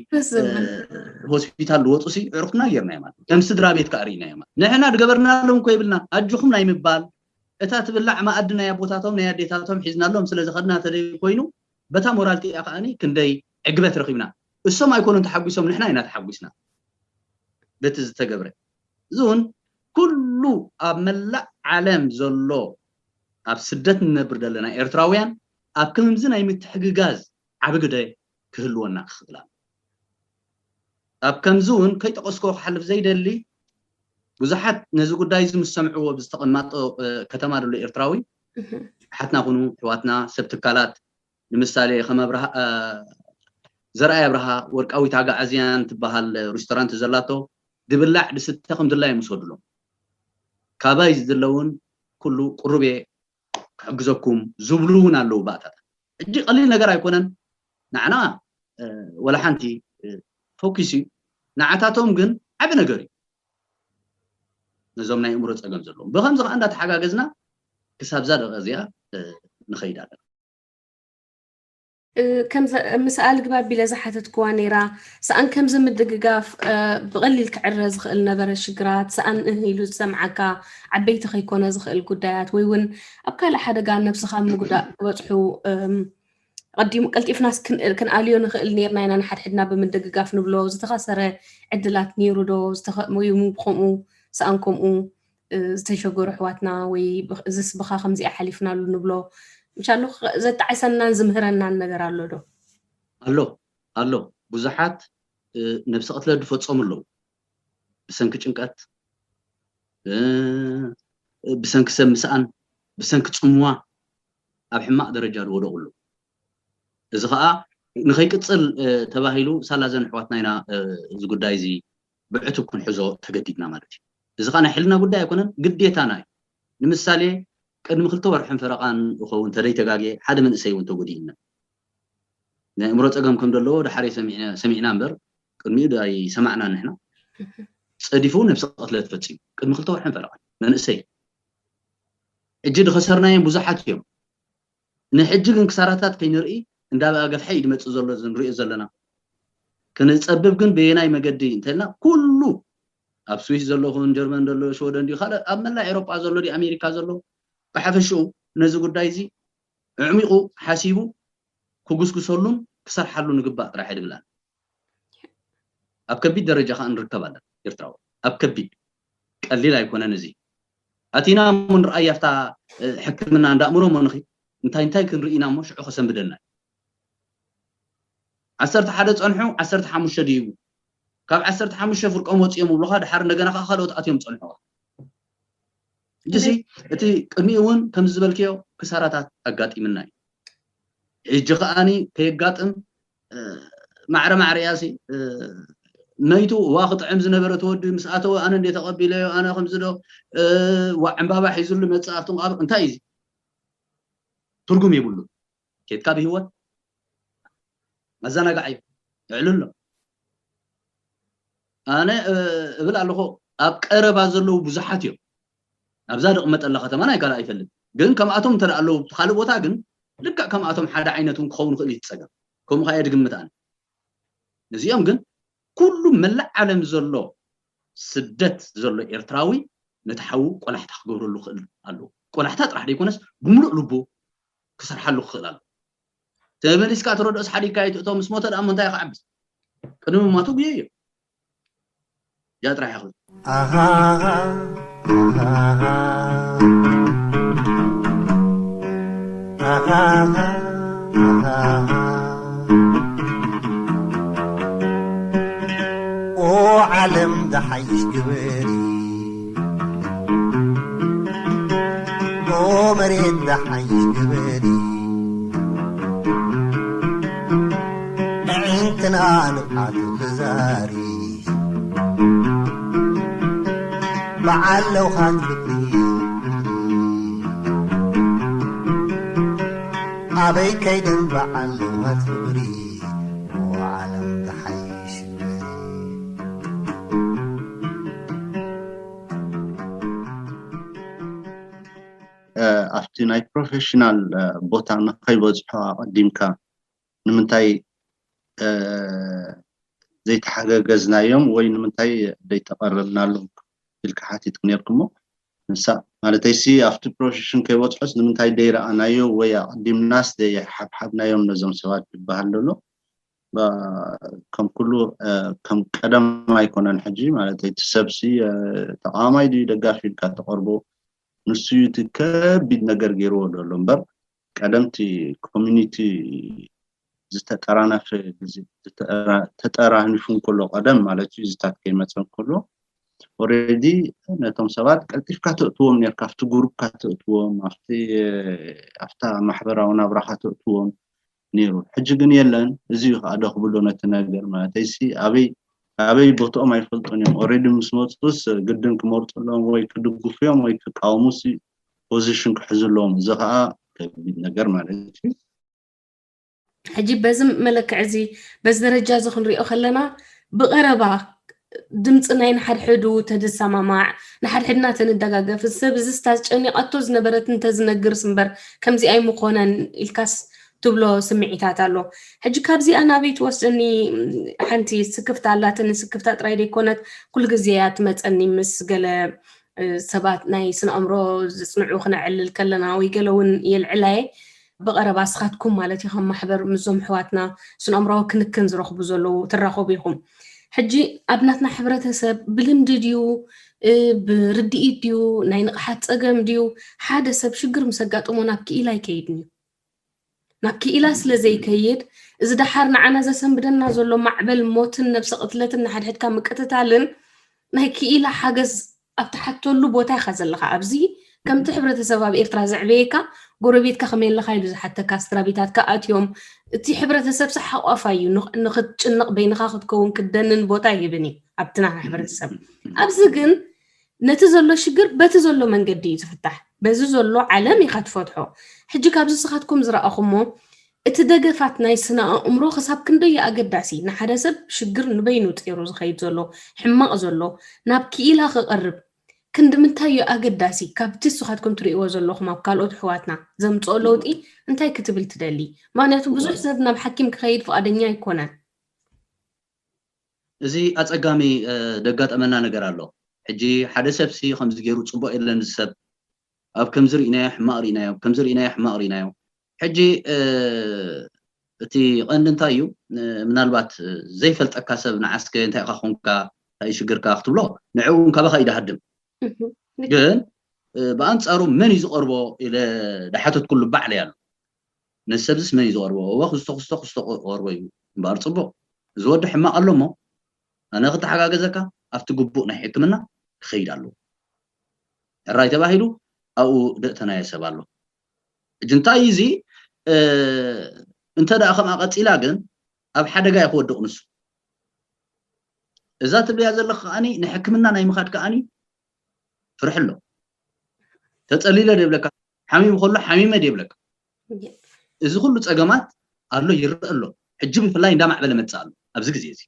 ሆስፒታል ዝወፁ ሲ ዕርክትና ጌርናዮም ኣለና ከም ስድራ ቤት ከዓ ርኢናዮም ኣለና ንሕና ዝገበርናሎም እኮ ይብልና ኣጆኹም ናይ ምባል እታ ትብላዕ መኣዲ ናይ ኣቦታቶም ናይ ኣዴታቶም ሒዝናሎም ስለ ዝኸድና ተደይ ኮይኑ በታ ሞራልቲ እያ ከዓኒ ክንደይ ዕግበት ረኺብና እሶም ኣይኮኑን ተሓጒሶም ንሕና ኢና ተሓጒስና በቲ ዝተገብረ እዚ እውን ኩሉ ኣብ መላእ ዓለም ዘሎ ኣብ ስደት ንነብር ዘለና ኤርትራውያን ኣብ ከምዚ ናይ ምትሕግጋዝ ዓቢ ግደ ክህልወና ክኽእል ኣሎ ኣብ ከምዚ እውን ከይጠቐስኮ ክሓልፍ ዘይደሊ ብዙሓት ነዚ ጉዳይ እዚ ምስ ሰምዕዎ ብዝተቐማጦ ከተማ ዘሎ ኤርትራዊ ሓትና ኩኑ ሕዋትና ሰብ ትካላት ንምሳሌ ከም ኣብርሃ ዘርኣይ ኣብርሃ ወርቃዊት ኣጋዓዝያን ትበሃል ሪስቶራንት ዘላቶ ድብላዕ ድስተ ከም ድላይ ምስ ወድሎም ካባይ ዝድለውን ኩሉ ቅሩብ እየ ክሕግዘኩም ዝብሉ እውን ኣለዉ ባእታታት ሕጂ ቀሊል ነገር ኣይኮነን ንዓና ወላ ሓንቲ ፎኪስ እዩ ንዓታቶም ግን ዓቢ ነገር እዩ ነዞም ናይ እምሮ ፀገም ዘለዎም ብከምዚ ከዓ እንዳተሓጋገዝና ክሳብዛ ደቀ እዚኣ ንኸይድ ኣለና ከምዚ ምስ ኣልግባብ ቢለ ዝሓተትክዋ ነይራ ሰኣን ከምዚ ምድግጋፍ ብቐሊል ክዕረ ዝኽእል ነበረ ሽግራት ሰኣን እህ ኢሉ ዝሰምዓካ ዓበይቲ ከይኮነ ዝኽእል ጉዳያት ወይ እውን ኣብ ካልእ ሓደጋ ነብስኻ ምጉዳእ ክበፅሑ ቀዲሙ ቀልጢፍናስ ክንኣልዮ ንኽእል ነርና ኢና ንሓድሕድና ብምድግጋፍ ንብሎ ዝተኸሰረ ዕድላት ነይሩ ዶ ዝተኸሙ ብከምኡ ሰኣን ከምኡ ዝተሸገሩ ኣሕዋትና ወይ እዝስ ብኻ ከምዚኣ ሓሊፍናሉ ንብሎ ምሻሉ ዘጣዕሰናን ዝምህረናን ነገር ኣሎ ዶ? ኣሎ ኣሎ ብዙሓት ነብሲ ቅትለት ዝፈፀሙ ኣለዉ ብሰንኪ ጭንቀት ብሰንኪ ሰብ ምስኣን ብሰንኪ ፅምዋ ኣብ ሕማቕ ደረጃ ዝወደቑ ኣለዉ እዚ ከዓ ንኸይቅፅል ተባሂሉ ሳላዘን ኣሕዋትና ኢና እዚ ጉዳይ እዚ ብዕቱብ ክንሕዞ ተገዲድና ማለት እዩ እዚ ከዓ ናይ ሕልና ጉዳይ ኣይኮነን ግዴታና እዩ ንምሳሌ ቅድሚ ክልተ ወርሕን ፈረቓን እኸውን ተደይተጋግየ ሓደ መንእሰይ እውን ተጎዲእና። ናይ እምሮ ጸገም ከም ዘለዎ ድሓር ሰሚዕና እምበር ቅድሚኡ ኣይሰማዕናን ንሕና። ጸዲፉ ነብሰ ቅትለት ፈጺሙ ቅድሚ ክልተ ወርሕን ፈረቓን መንእሰይ። ሕጂ ዝኸሰርናዮም ብዙሓት እዮም። ንሕጂ ግን ክሳራታት ከይንርኢ እንዳበኣ ገፍሐ እዩ ዝመጽእ ዘሎ እዚ ንሪኦ ዘለና። ክንጸብብ ግን በየናይ መገዲ እንተልና ኩሉ ኣብ ስዊስ ዘሎ ኹን ጀርመን ዘሎ ሽወደን ድዩ ካልእ ኣብ መላእ ኤሮጳ ዘሎ ድዩ ኣሜሪካ ዘሎ ብሓፈሽኡ ነዚ ጉዳይ እዚ ኣዕሚቑ ሓሲቡ ክጉስጉሰሉን ክሰርሓሉ ንግባእ ጥራሕ ይድብላን። ኣብ ከቢድ ደረጃ ከዓ ንርከብ ኣለና ኤርትራዊ ኣብ ከቢድ ቀሊል ኣይኮነን እዚ ኣቲና እሞ ንርኣያ ኣብታ ሕክምና እንዳእምሮ እሞ ንኺድ እንታይ እንታይ ክንርኢ ኢና እሞ ሽዑ ከሰንብደና ዓሰርተ ሓደ ጸንሑ ዓሰርተ ሓሙሽተ ድይቡ ካብ ዓሰርተ ሓሙሽተ ፍርቆም ወፂኦም ይብሉኻ ድሓር እንደገና ከዓ ካልኦት ኣትዮም ጸንሑኻ ሕጂ እቲ ቅድሚኡ እውን ከምዚ ዝበልክዮ ክሳራታት ኣጋጢምና እዩ ሕጂ ከዓኒ ከየጋጥም ማዕረ ማዕረ እያ መይቱ ዋ ክጥዕም ዝነበረ ተወዲ ምስ ኣተወ ኣነ እንደ ተቐቢለዮ ኣነ ከምዚ ዶ ዋ ዕምባባ ሒዙሉ መፅእ ኣብቲ መቃብር እንታይ እዩ ትርጉም የብሉ ኬድካ ብህይወት መዘናጋዕ እዩ እዕልሎ ኣነ እብል ኣለኹ ኣብ ቀረባ ዘለዉ ብዙሓት እዮም ኣብዛ ድቕመጠላ ከተማ ናይ ካልእ ኣይፈልጥ ግን ከምኣቶም እንተ ኣለዉ ካልእ ቦታ ግን ልክዕ ከምኣቶም ሓደ ዓይነት እውን ክኸውን ክእል ይትፀገም ከምኡ ከየ ድግምት ኣነ ነዚኦም ግን ኩሉ መላእ ዓለም ዘሎ ስደት ዘሎ ኤርትራዊ ነቲ ሓዉ ቆላሕታ ክገብረሉ ክእል ኣለዎ ቆላሕታ ጥራሕ ዘይኮነስ ብምሉእ ልቡ ክሰርሓሉ ክኽእል ኣለዎ ተመሊስካ ትረድኦስ ሓዲግካ ይትእቶ ምስ ሞተ ደኣ እንታይ ክዓብስ ቅድሚ ሞቱ ጉየዮ እዚኣ ጥራሕ እያ ክብል ኣሃሃ ኣሃሃ ኣሃሃ ኣሃሃ ኦ ዓለም ደሓይሽ ግበሪ ኦ መሬት ደሓይሽ ግበሪ ኣዒንትና ንብዓቱ ተዛሪ በዓል ለውሃት ፍቅሪ ኣበይ ከይደን በዓል ለውሃት ፍቅሪ ዓለም ዝሓይሽ ኣብቲ ናይ ፕሮፌሽናል ቦታ ንኸይበፅሑ ኣቐዲምካ ንምንታይ ዘይተሓገገዝናዮም ወይ ንምንታይ ዘይተቐረብናሎም ኢልካ ሓቲትክ ነርኩሞ ንሳ ማለተይሲ ኣብቲ ፕሮፌሽን ከይበፅሑስ ንምንታይ ደይረኣናዮ ወይ ኣቐዲምናስ ደይሓብሓብናዮም ነዞም ሰባት ይበሃል ዘሎ ከም ኩሉ ከም ቀደም ኣይኮነን ሕጂ ማለት እቲ ሰብሲ ተቃዋማይ ድዩ ደጋፊ ኢልካ ተቀርቦ ንሱ እዩ እቲ ከቢድ ነገር ገይርዎ ዘሎ እምበር ቀደምቲ ኮሚኒቲ ዝተጠራነፈ ግዜ ተጠራኒፉ እንከሎ ቀደም ማለት እዩ እዚታት ከይመፀ እንከሎ ኦሬዲ ነቶም ሰባት ቀልጢፍካ ተእትዎም ነርካ ኣብቲ ጉሩፕካ ተእትዎም ኣብቲ ኣብታ ማሕበራዊ ናብራካ ተእትዎም ነይሩ ሕጂ ግን የለን እዚ እዩ ከዓ ደክብሎ ነቲ ነገር ማለት ሲ ኣበይ ኣበይ ቦትኦም ኣይፈልጡን እዮም ኦሬዲ ምስ መፁስ ግድን ክመርፅሎም ወይ ክድግፉ እዮም ወይ ክቃወሙ ፖዚሽን ክሕዝሎም እዚ ከዓ ከቢድ ነገር ማለት እዩ ሕጂ በዚ መለክዕ እዚ በዚ ደረጃ እዚ ክንሪኦ ከለና ብቐረባ ድምፂ ናይ ንሓድሕዱ ተድሰማማዕ ንሓድሕድና ተንደጋገፍ ሰብ እዚ ስታዝ ጨኒቐቶ ዝነበረት እንተዝነግርስ እምበር ከምዚ ኣይምኾነን ኢልካስ ትብሎ ስምዒታት ኣሎ ሕጂ ካብዚኣ ናበይ ትወስደኒ ሓንቲ ስክፍታ ኣላትኒ ስክፍታ ጥራይ ዘይኮነት ኩሉ ግዜ እያ ትመፀኒ ምስ ገለ ሰባት ናይ ስነ ኣእምሮ ዝፅንዑ ክነዕልል ከለና ወይ ገለ እውን የልዕላየ ብቐረባ ስኻትኩም ማለት እዩ ከም ማሕበር ምስዞም ኣሕዋትና ስነ ኣእምራዊ ክንክን ዝረኽቡ ዘለዉ ትራኸቡ ኢኹም። ሕጂ ኣብ ናትና ሕብረተሰብ ብልምዲ ድዩ ብርድኢት ድዩ ናይ ንቕሓት ጸገም ድዩ ሓደ ሰብ ሽግር ምስ ኣጋጠሞ ናብ ክኢላ ኣይከይድን እዩ። ናብ ክኢላ ስለ ዘይከይድ እዚ ደሓር ንዓና ዘሰንብደና ዘሎ ማዕበል ሞትን ነብሰ ቅትለትን ንሓድሕድካ ምቅትታልን ናይ ክኢላ ሓገዝ ኣብ ትሓተሉ ቦታ ኢኻ ዘለኻ ኣብዚ ከምቲ ሕብረተሰብ ኣብ ኤርትራ ዘዕበየካ ጎረቤትካ ከመይ ኣለኻ ኢሉ ዝሓተካ ስድራቤታትካ ኣትዮም እቲ ሕብረተሰብ ሓቋፋ እዩ ንክትጭነቕ በይንኻ ክትከውን ክትደንን ቦታ ይህብን እዩ ኣብቲ ናና ሕብረተሰብ ኣብዚ ግን ነቲ ዘሎ ሽግር በቲ ዘሎ መንገዲ እዩ ዝፍታሕ። በዚ ዘሎ ዓለም ኢኻ ትፈትሖ። ሕጂ ካብዚ ንስኻትኩም ዝረኣኹሞ፣ እቲ ደገፋት ናይ ስነ ኣእምሮ ክሳብ ክንደይ ኣገዳሲ፣ ንሓደ ሰብ ሽግር ንበይኑ ጸይሩ ዝኸይድ ዘሎ፣ ሕማቕ ዘሎ፣ ናብ ክኢላ ክቐርብ ክንዲ ምንታይ እዩ ኣገዳሲ? ካብቲ ንስኻትኩም ትርእይዎ ዘለኹም ኣብ ካልኦት ኣሕዋትና ዘምጽኦ ለውጢ እንታይ ክትብል ትደሊ? ምኽንያቱ ብዙሕ ሰብ ናብ ሓኪም ክኸይድ ፍቓደኛ ኣይኮነን። እዚ ኣጸጋሚ ደጋጠመና ነገር ኣሎ። ሕጂ ሓደ ሰብሲ ከምዚ ገይሩ ጽቡቕ የለን፣ እዚ ሰብ ኣብ ከምዚ ርኢናዮ ሕማቕ ርኢናዮ፣ ኣብ ከምዚ ርኢናዮ ሕማቕ ርኢናዮ። ሕጂ እቲ ቀንዲ እንታይ እዩ? ምናልባት ዘይፈልጠካ ሰብ ንዓስከ እንታይ ኢኻ ኮንካ፣ እንታይ እዩ ሽግርካ ክትብሎ፣ ንዕኡ እውን ካባኻ እዩ ድሃድም። ግን ብኣንጻሩ መን እዩ ዝቐርቦ ኢለ ድሓተትኩሉ ባዕለይ ኣሎ። ነዚ ሰብዝስ መን እዩ ዝቐርቦ? እወ ክስቶ ክስቶ ክስቶ ክቐርቦ እዩ እምበኣር ጽቡቕ። እዚ ወዲ ሕማቕ ኣሎ እሞ ኣነ ክተሓጋገዘካ ኣብቲ ግቡእ ናይ ሕክምና ክኸይድ ኣለዎ። ሕራይ ተባሂሉ ኣብኡ ደእተናዮ ሰብ ኣሎ። ሕጂ እንታይ እዩ እዚ? እንተ ደኣ ከምኣ ቀጺላ ግን ኣብ ሓደጋ እዩ ክወድቕ ንሱ። እዛ ትብልያ ዘለኽ ከኣኒ ንሕክምና ናይ ምኻድ ከኣኒ ፍርሒ ኣሎ። ተጸሊለ ደብለካ፣ ሓሚሙ ከሎ ሓሚመ ደብለካ። እዚ ኩሉ ጸገማት ኣሎ፣ ይረአ ኣሎ። ሕጂ ብፍላይ እንዳማዕበለ መጽእ ኣሎ ኣብዚ ግዜ እዚ።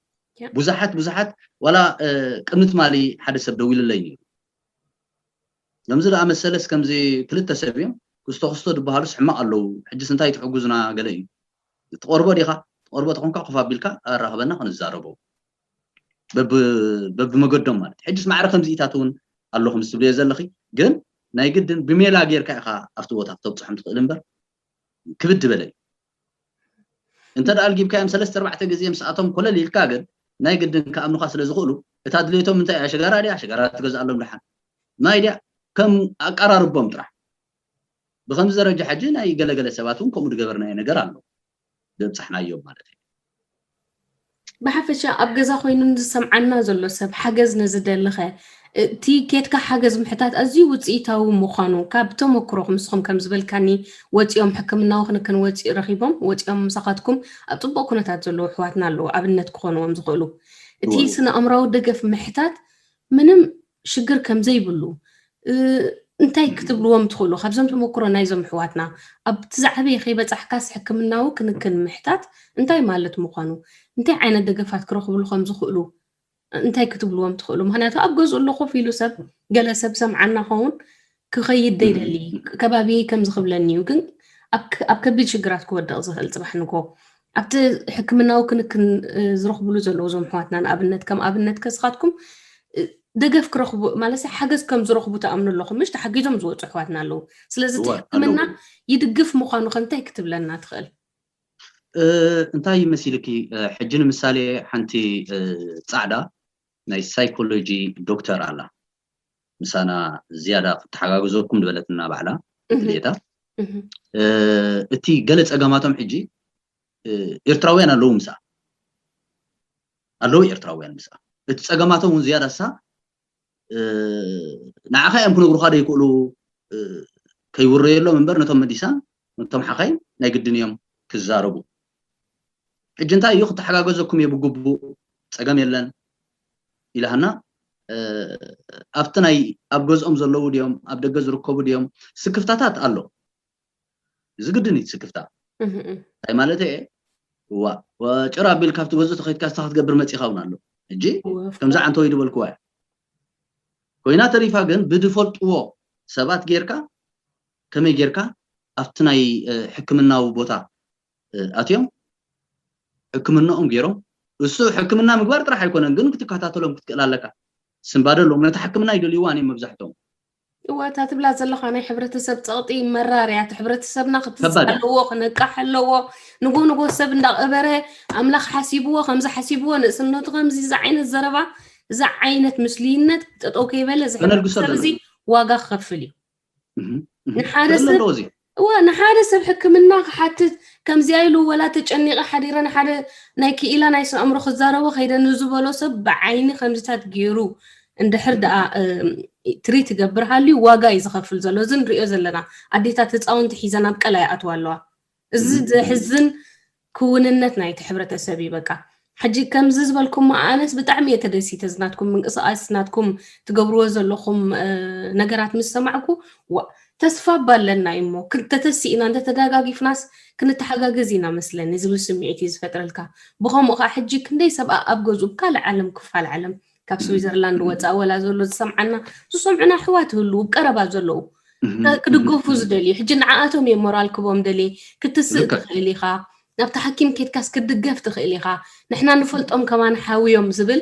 ብዙሓት ብዙሓት ዋላ ቅድሚ ትማሊ ሓደ ሰብ ደዊልለይ ነይሩ። ከምዚ ደኣ መሰለስ ከምዚ ክልተ ሰብ እዮም ክስቶ ክስቶ ዝበሃሉስ ሕማቕ ኣለዉ። ሕጅስ እንታይ ትሕጉዝና ገለ እዩ። ትቐርቦ ዲኻ? ትቐርቦ ተኾንካ ኮፍ ኣቢልካ ኣራኸበና ክንዛረቦ በብመገዶም ማለት። ሕጅስ ማዕረ ከምዚኢታት እውን ኣለኹ ምስ ትብልዮ ዘለኺ፣ ግን ናይ ግድን ብሜላ ጌርካ ኢኻ ኣብቲ ቦታ ክተብፅሖም ትኽእል እምበር ክብድ ዝበለ እዩ። እንተ ደኣ ኣልጊብካዮም ሰለስተ ኣርባዕተ ግዜ ምስኣቶም ኮለል ኢልካ ግን ናይ ግድን ክኣምኑኻ ስለ ዝኽእሉ፣ እታ ድሌቶም እንታይ እያ? ሸጋራ ድያ? ሸጋራ ትገዝኣሎም ደሓን። ማይ ድያ? ከም ኣቀራርቦም ጥራሕ። ብኸምዚ ደረጃ ሕጂ ናይ ገለገለ ሰባት እውን ከምኡ ዝገበርናዮ ነገር ኣሎ። ዘብጻሕናዮም ማለት እዩ። ብሓፈሻ ኣብ ገዛ ኮይኑ ንዝሰምዓና ዘሎ ሰብ ሓገዝ ንዝደልኸ እቲ ኬድካ ሓገዝ ምሕታት ኣዝዩ ውፅኢታዊ ምዃኑ ካብ ተመክሮኹም ንስኹም ከም ዝበልካኒ ወፂኦም ሕክምናዊ ክንክን ወፂ ረኺቦም ወፂኦም ምሳኻትኩም ኣብ ፅቡቕ ኩነታት ዘለዉ ኣሕዋትና ኣለዉ ኣብነት ክኾንዎም ዝኽእሉ እቲ ስነ ኣእምራዊ ደገፍ ምሕታት ምንም ሽግር ከም ዘይብሉ እንታይ ክትብልዎም ትኽእሉ ካብዞም ተመክሮ ናይዞም ኣሕዋትና ኣብቲ ዝዓበየ ከይበፃሕካስ ሕክምናዊ ክንክን ምሕታት እንታይ ማለት ምዃኑ እንታይ ዓይነት ደገፋት ክረኽብሉ ከም ዝኽእሉ እንታይ ክትብልዎም ትኽእሉ ምክንያቱ ኣብ ገዝኡ ኣሎ ኮፍ ኢሉ ሰብ ገለ ሰብ ሰምዓና ኸውን ክኸይድ ደይደሊ ከባቢ ከም ዝኽብለኒ እዩ ግን ኣብ ከቢድ ሽግራት ክወድቕ ዝኽእል ፅባሕ ንጎ ኣብቲ ሕክምናዊ ክንክን ዝረኽብሉ ዘለዉ እዞም ኣሕዋትና ንኣብነት ከም ኣብነት ከስኻትኩም ደገፍ ክረኽቡ ማለት ሓገዝ ከም ዝረኽቡ ትኣምኑ ኣለኹም ምሽ ተሓጊዞም ዝወፁ ኣሕዋትና ኣለዉ ስለዚ እቲ ሕክምና ይድግፍ ምዃኑ ከ እንታይ ክትብለና ትኽእል እንታይ ይመሲልኪ ሕጂ ንምሳሌ ሓንቲ ፃዕዳ ናይ ሳይኮሎጂ ዶክተር ኣላ ምሳና ዝያዳ ክተሓጋግዘኩም ዝበለትና ባዕላ ድሌታ እቲ ገለ ፀገማቶም ሕጂ ኤርትራውያን ኣለዉ ምሳ ኣለዉ ኤርትራውያን ምሳ እቲ ፀገማቶም እውን ዝያዳ ሳ ንዓኻ እዮም ክነግሩኻ ደይክእሉ ከይውረየሎም እምበር ነቶም መዲሳን ነቶም ሓኻይም ናይ ግድን እዮም ክዛረቡ ሕጂ እንታይ እዩ ክተሓጋገዘኩም እየ ብግቡእ ፀገም የለን ኢላሃና ኣብቲ ናይ ኣብ ገዝኦም ዘለዉ ድዮም ኣብ ደገ ዝርከቡ ድዮም ስክፍታታት ኣሎ እዚ ግድን እዩ ስክፍታ እንታይ ማለት እየ እዋ ጭር ኣቢል ካብቲ ገዝኡ ተኸይድካ ስታ ክትገብር መፂኻ እውን ኣሎ ሕጂ ከምዚ ዓንተወይ ዝበልክዋ እያ ኮይና ተሪፋ ግን ብዝፈልጥዎ ሰባት ጌርካ ከመይ ጌርካ ኣብቲ ናይ ሕክምናዊ ቦታ ኣትዮም ሕክምናኦም ገይሮም እሱ ሕክምና ምግባር ጥራሕ ኣይኮነን ግን ክትከታተሎም ክትክእል ኣለካ ስንባደ ኣለዎም ነቲ ሕክምና ይደልይዋ እዮም መብዛሕትኦም እወ እታ ትብላ ዘለኻ ናይ ሕብረተሰብ ፀቕጢ መራር እያ እቲ ሕብረተሰብና ክትፅ ኣለዎ ክነቃሕ ኣለዎ ንጎ ንጎ ሰብ እንዳቐበረ ኣምላኽ ሓሲብዎ ከምዚ ሓሲብዎ ንእስነቱ ከምዚ እዚ ዓይነት ዘረባ እዚ ዓይነት ምስልይነት ጠጠው ከይበለ እዚ ሕብረተሰብ እዚ ዋጋ ክኸፍል እዩ ንሓደ ሰብ እወ ንሓደ ሰብ ሕክምና ክሓትት ከምዚኣ ኢሉ ወላ ተጨኒቐ ሓዲረ ንሓደ ናይ ክኢላ ናይ ኣእምሮ ክዛረቦ ከይደ ንዝበሎ ሰብ ብዓይኒ ከምዚታት ገይሩ እንድሕር ደኣ ትሪት ይገብር ሃልዩ ዋጋ እዩ ዝኸፍል ዘሎ እዚ ንሪኦ ዘለና ኣዴታት ህፃውንቲ ሒዘን ኣብ ቀላይ ይኣትዋ ኣለዋ እዚ ዘሕዝን ክውንነት ናይቲ ሕብረተሰብ እዩ በቃ ሕጂ ከምዚ ዝበልኩሞ ኣነስ ብጣዕሚ እየ ተደሲተ። እዚ ናትኩም ምንቅስቃስ፣ ናትኩም ትገብርዎ ዘለኹም ነገራት ምስ ሰማዕኩ፣ ዋ፣ ተስፋ እባ ኣለና እዩ እሞ፣ ክንተተሲእና እንተተደጋጊፍናስ ክንተሓጋገዝ ኢና መስለኒ ዝብል ስምዒት እዩ ዝፈጥረልካ። ብኸምኡ ከዓ ሕጂ ክንደይ ሰብ ኣብ ገዝኡ ብካልእ ዓለም፣ ክፋል ዓለም፣ ካብ ስዊዘርላንድ ወፃእ ወላ ዘሎ ዝሰምዓና፣ ዝሰምዑና ኣሕዋት ይህልዉ፣ ቀረባ ዘለዉ ክድገፉ ዝደልዩ። ሕጂ ንዓኣቶም እየ ሞራል ክቦም ደልየ። ክትስእ ትኽእል ኢኻ፣ ናብቲ ሓኪም ኬድካስ ክትድገፍ ትኽእል ኢኻ። ንሕና ንፈልጦም ከማን ሓውዮም ዝብል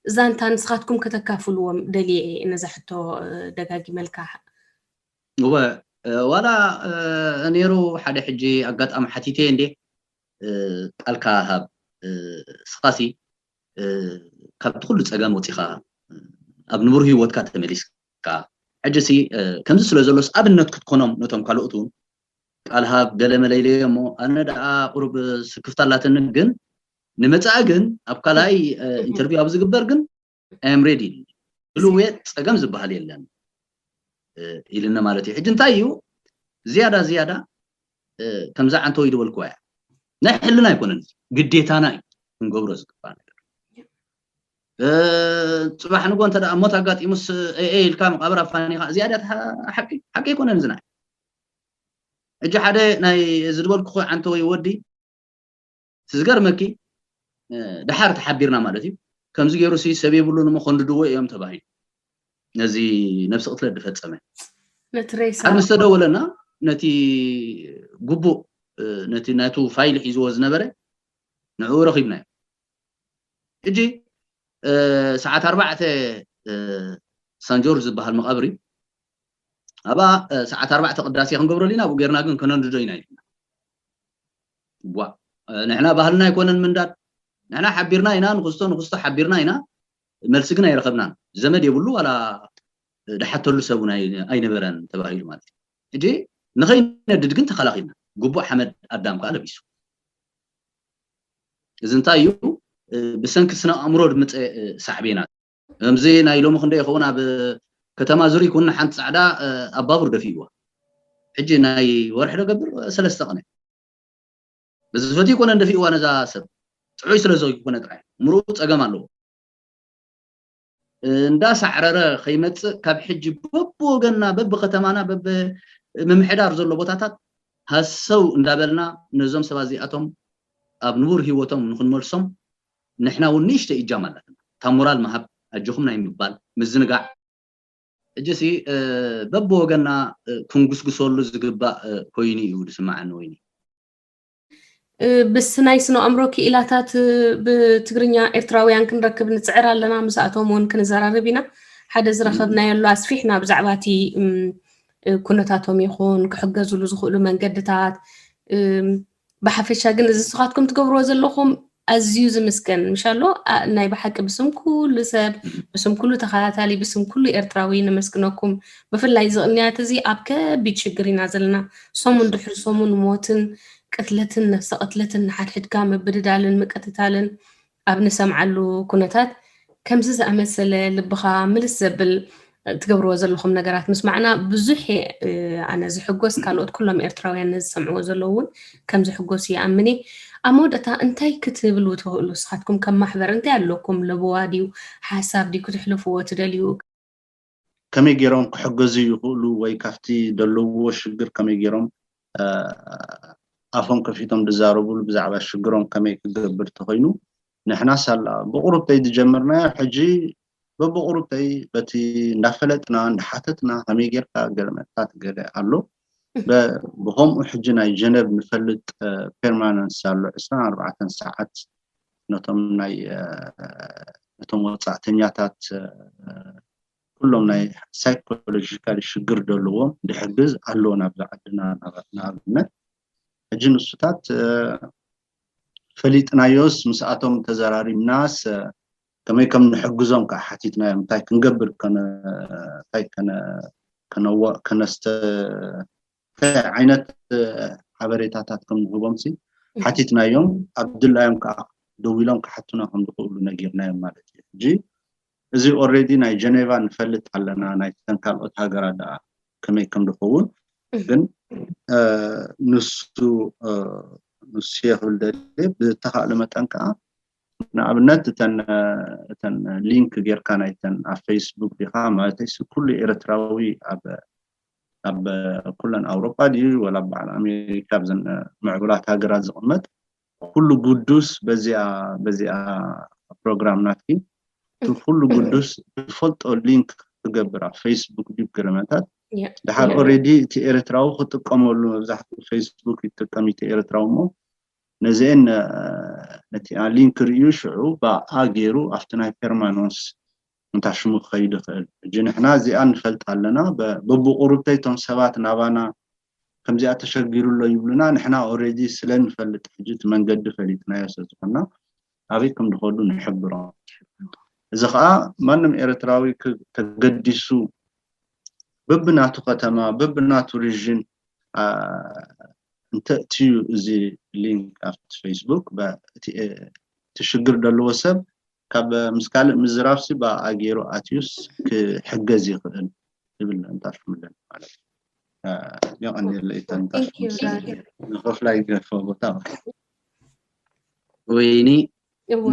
ዛንታ ንስኻትኩም ከተካፍልዎም ደልየ እየ ነዛ ሕቶ ደጋጊመልካ። እወ፣ ዋላ ነይሩ ሓደ ሕጂ ኣጋጣሚ ሓቲተ እንዴ፣ ቃልካ ሃብ። ስኻሲ ካብቲ ኩሉ ፀገም ወፂኻ ኣብ ንቡር ህይወትካ ተመሊስካ፣ ሕጂ ሲ ከምዚ ስለ ዘሎስ ኣብነት ክትኮኖም ነቶም ካልኦት እውን ቃል ሃብ ገለ መለ ኢለዮ እሞ፣ ኣነ ደኣ ቁሩብ ስክፍታ ኣላትኒ፣ ግን ንመጻኢ ግን ኣብ ካልኣይ ኢንተርቪው ኣብ ዝግበር ግን I am ready ኢሉ፣ ብልዌ ፀገም ዝበሃል የለን ኢልኒ ማለት እዩ። ሕጂ እንታይ እዩ ዝያዳ ዝያዳ ከምዛ ዓንተወይ ዝበልክዋ እያ። ናይ ሕልና ኣይኮነን፣ ግዴታና እዩ ክንገብሮ ዝግባእ ነገር። ፅባሕ ንጎ እንተ ደኣ ሞት ኣጋጢሙስ ኤኤ ኢልካ መቃብር ኣፋኒኻ፣ እዚኣ ድያ ሓቂ? ሓቂ ኣይኮነን። ዝና ሕጂ ሓደ ናይ ዝድበልኩ ዓንተወይ ወዲ፣ ዝገርመኪ ድሓር ተሓቢርና ማለት እዩ። ከምዚ ገይሩ ሲ ሰብ የብሉን እሞ ከንድድዎ እዮም ተባሂሉ፣ ነዚ ነብሲ ቅትለት ዝፈጸመ። ነቲ ሬሳ ኣብ ምስ ተደወለና፣ ነቲ ግቡእ፣ ነቲ ናቱ ፋይል ሒዝዎ ዝነበረ ንዕኡ ረኺብናዮ። ሕጂ ሰዓት ኣርባዕተ ሳንጆርጅ ዝበሃል መቓብር እዩ። ኣብኣ ሰዓት ኣርባዕተ ቅዳሴ ክንገብረሉ ኢና፣ ኣብኡ ጌርና ግን ከነንድዶ ኢና ኢልና። ዋ፣ ንሕና ባህልና ኣይኮነን ምንዳድ። ንሕና ሓቢርና ኢና፣ ንክስቶ ንክስቶ ሓቢርና ኢና፣ መልሲ ግን ኣይረኸብናን። ዘመድ የብሉ፣ ዋላ ድሓተሉ ሰብ እውን ኣይ-፣ ኣይነበረን ተባሂሉ ማለት እዩ። ሕጂ ንኸይነድድ ግን ተኸላኺልና። ግቡእ ሓመድ ኣዳም ከዓ ለቢሱ። እዚ እንታይ እዩ? ብሰንኪ ስነ ኣእምሮ ዝመፀ ሳዕቤናት። ከምዚ ናይ ሎሚ ክንደይ ይኸውን፣ ኣብ ከተማ ዙሪክ እውን ሓንቲ ፃዕዳ ኣብ ባቡር ደፊእዋ። ሕጂ ናይ ወርሒ ዶ ገብር ሰለስተ ቅነ። በዚ ፈትዩ ይኮነ እንደፊእዋ ነዛ ሰብ፣ ጥዑይ ስለ ዘይኮነ ጥራይ፣ ምርኡ ፀገም ኣለዎ። እንዳሳዕረረ ከይመፅእ፣ ካብ ሕጂ በብወገንና፣ በብከተማና፣ በብምምሕዳር ዘሎ ቦታታት ሃሰው እንዳበልና ነዞም ሰባት እዚኣቶም ኣብ ንቡር ህይወቶም ንክንመልሶም ንሕና እውን ንእሽተይ እጃም ኣላትና። እታ ሞራል ምሃብ፣ ኣጆኹም ናይ ምባል፣ ምዝንጋዕ። ሕጂ ሲ በብወገንና ክንጉስጉሰሉ ዝግባእ ኮይኑ እዩ ዝስማዓኒ። ወይኒ ብስ ናይ ስነ ኣእምሮ ክኢላታት ብትግርኛ ኤርትራውያን ክንረክብ ንፅዕር ኣለና። ምስኣቶም እውን ክንዘራረብ ኢና። ሓደ ዝረኸብናዮ ኣሎ ኣስፊሕና ብዛዕባ እቲ ኩነታቶም ይኹን ክሕገዝሉ ዝኽእሉ መንገድታት። ብሓፈሻ ግን እዚ ንስኻትኩም ትገብርዎ ዘለኹም ኣዝዩ ዝምስገን ምሻሎ። ናይ ብሓቂ ብስም ኩሉ ሰብ፣ ብስም ኩሉ ተኸታታሊ፣ ብስም ኩሉ ኤርትራዊ ነመስግነኩም። ብፍላይ እዚ ቅንያት እዚ ኣብ ከቢድ ሽግር ኢና ዘለና። ሰሙን ድሕሪ ሰሙን ሞትን ቅትለትን፣ ነፍሰ ቅትለትን፣ ንሓድሕድካ ምብድዳልን ምቅትታልን ኣብ ንሰምዓሉ ኩነታት፣ ከምዚ ዝኣመሰለ ልብኻ ምልስ ዘብል ትገብርዎ ዘለኹም ነገራት ምስማዕና ብዙሕ ኣነ ዝሕጎስ፣ ካልኦት ኩሎም ኤርትራውያን ነዚ ዝሰምዕዎ ዘለዉ እውን ከም ዝሕጎስ ይኣምን እየ። ኣብ መወዳእታ እንታይ ክትብሉ ትኽእሉ? ንስኻትኩም ከም ማሕበር እንታይ ኣለኩም? ለበዋ ድዩ ሓሳብ ድዩ ክትሕልፍዎ ትደልዩ? ከመይ ገይሮም ክሕገዙ ይኽእሉ ወይ ካብቲ ዘለውዎ ሽግር ከመይ ገይሮም ኣፎም ከፊቶም ዝዛረቡሉ ብዛዕባ ሽግሮም ከመይ ክገብር ተኾይኑ፣ ንሕና ሳላ ብቁሩብተይ ዝጀመርናዮ ሕጂ በብቁሩብተይ በቲ እንዳፈለጥና እንዳሓተትና ከመይ ጌርካ ገለ መእታት ገለ ኣሎ። ብከምኡ ሕጂ ናይ ጀነቭ ንፈልጥ ፔርማነንስ ኣሎ፣ ዕስራን ኣርባዕተን ሰዓት ነቶም ናይ ነቶም ወፃእተኛታት ኩሎም ናይ ሳይኮሎጂካል ሽግር ዘለዎም ድሕግዝ ኣሎ ናብዛ ዓድና። ንኣብነት ሕጂ ንሱታት ፈሊጥናዮስ ምስኣቶም ተዘራሪብናስ ከመይ ከም ንሕግዞም ከዓ ሓቲትናዮም። እንታይ ክንገብር እንታይ ከነስተ እንታይ ዓይነት ሓበሬታታት ከም ንህቦም ሲ ሓቲትናዮም። ኣብ ድላዮም ከዓ ደዊሎም ክሓቱና ከም ዝኽእሉ ነጊርናዮም ማለት እዩ። ሕጂ እዚ ኦልሬዲ ናይ ጀኔቫ ንፈልጥ ኣለና፣ ናይ ተን ካልኦት ሃገራት ደኣ ከመይ ከም ዝኸውን ግን ንሱ ንሱ ክብል ደልየ ብተኻእለ መጠን ከዓ ንኣብነት እተን እተን ሊንክ ጌርካ ናይተን ኣብ ፌስቡክ ዲኻ ማለተይ ኩሉ ኤርትራዊ ኣብ ኣብ ኩለን ኣውሮጳ ድዩ ወላ በዓል ኣሜሪካ ኣብዘን ምዕቡላት ሃገራት ዝቕመጥ ኩሉ ግዱስ በዚኣ በዚኣ ፕሮግራም ናትኪ እቲ ኩሉ ግዱስ ዝፈልጦ ሊንክ ክገብር ኣብ ፌስቡክ ድዩ ገለመታት ድሓር ኦሬዲ እቲ ኤርትራዊ ክጥቀመሉ መብዛሕትኡ ፌስቡክ ይጥቀም እቲ ኤርትራዊ እሞ ነዚአን ነቲ ሊንክ ርእዩ ሽዑ ብኣ ገይሩ ኣብቲ ናይ ፐርማኖንስ እንታይ ሽሙ ክኸይድ ይኽእል ሕጂ ንሕና እዚኣ ንፈልጥ ኣለና በብቁሩብተይ እቶም ሰባት ናባና ከምዚኣ ተሸጊሩ ኣሎ ይብሉና ንሕና ኦሬዲ ስለ ንፈልጥ ሕጂ እቲ መንገዲ ፈሊጥናዮ ስለ ዝኾና ኣበይ ከም ዝኸዱ ንሕብሮም እዚ ከዓ ማንም ኤርትራዊ ተገዲሱ በብናቱ ከተማ በብናቱ ሪዥን እንተእትዩ እዚ ሊንክ ኣብቲ ፌስቡክ እቲ ሽግር ዘለዎ ሰብ ካብ ምስ ካልእ ምዝራብሲ ብኣ ገይሩ ኣትዩስ ክሕገዝ ይኽእል ዝብል እንታሽምለን ማለት የቐኒለ ንኸፍላይ ገፈ ቦታ ወይኒ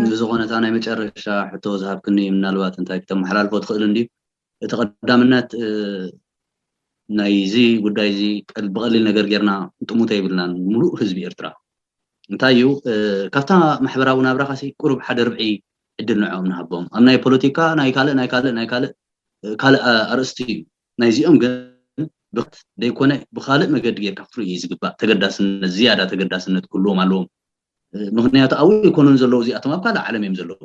ብዝኾነታ ናይ መጨረሻ ሕቶ ዝሃብክኒ ምናልባት እንታይ ክተመሓላልፎ ትኽእል እንዲ እቲ ቀዳምነት ናይዚ ጉዳይ እዚ ብቐሊል ነገር ጌርና ጥሙተ ይብልናን ሙሉእ ህዝቢ ኤርትራ እንታይ እዩ ካብታ ማሕበራዊ ናብራ ካሲ ቁሩብ ሓደ ርብዒ ዕድል ንዕኦም ንሃቦም ኣብ ናይ ፖለቲካ ናይ ካልእ ናይ ካልእ ናይ ካልእ ካልእ ኣርእስቲ እዩ ናይዚኦም ግን ብክት ዘይኮነ ብካልእ መገዲ ጌርካ ክትርኢ ዝግባእ ተገዳስነት ዝያዳ ተገዳስነት ክህልዎም ኣለዎም ምክንያቱ ኣብኡ ኣይኮኑን ዘለዉ እዚኣቶም ኣብ ካልእ ዓለም እዮም ዘለዉ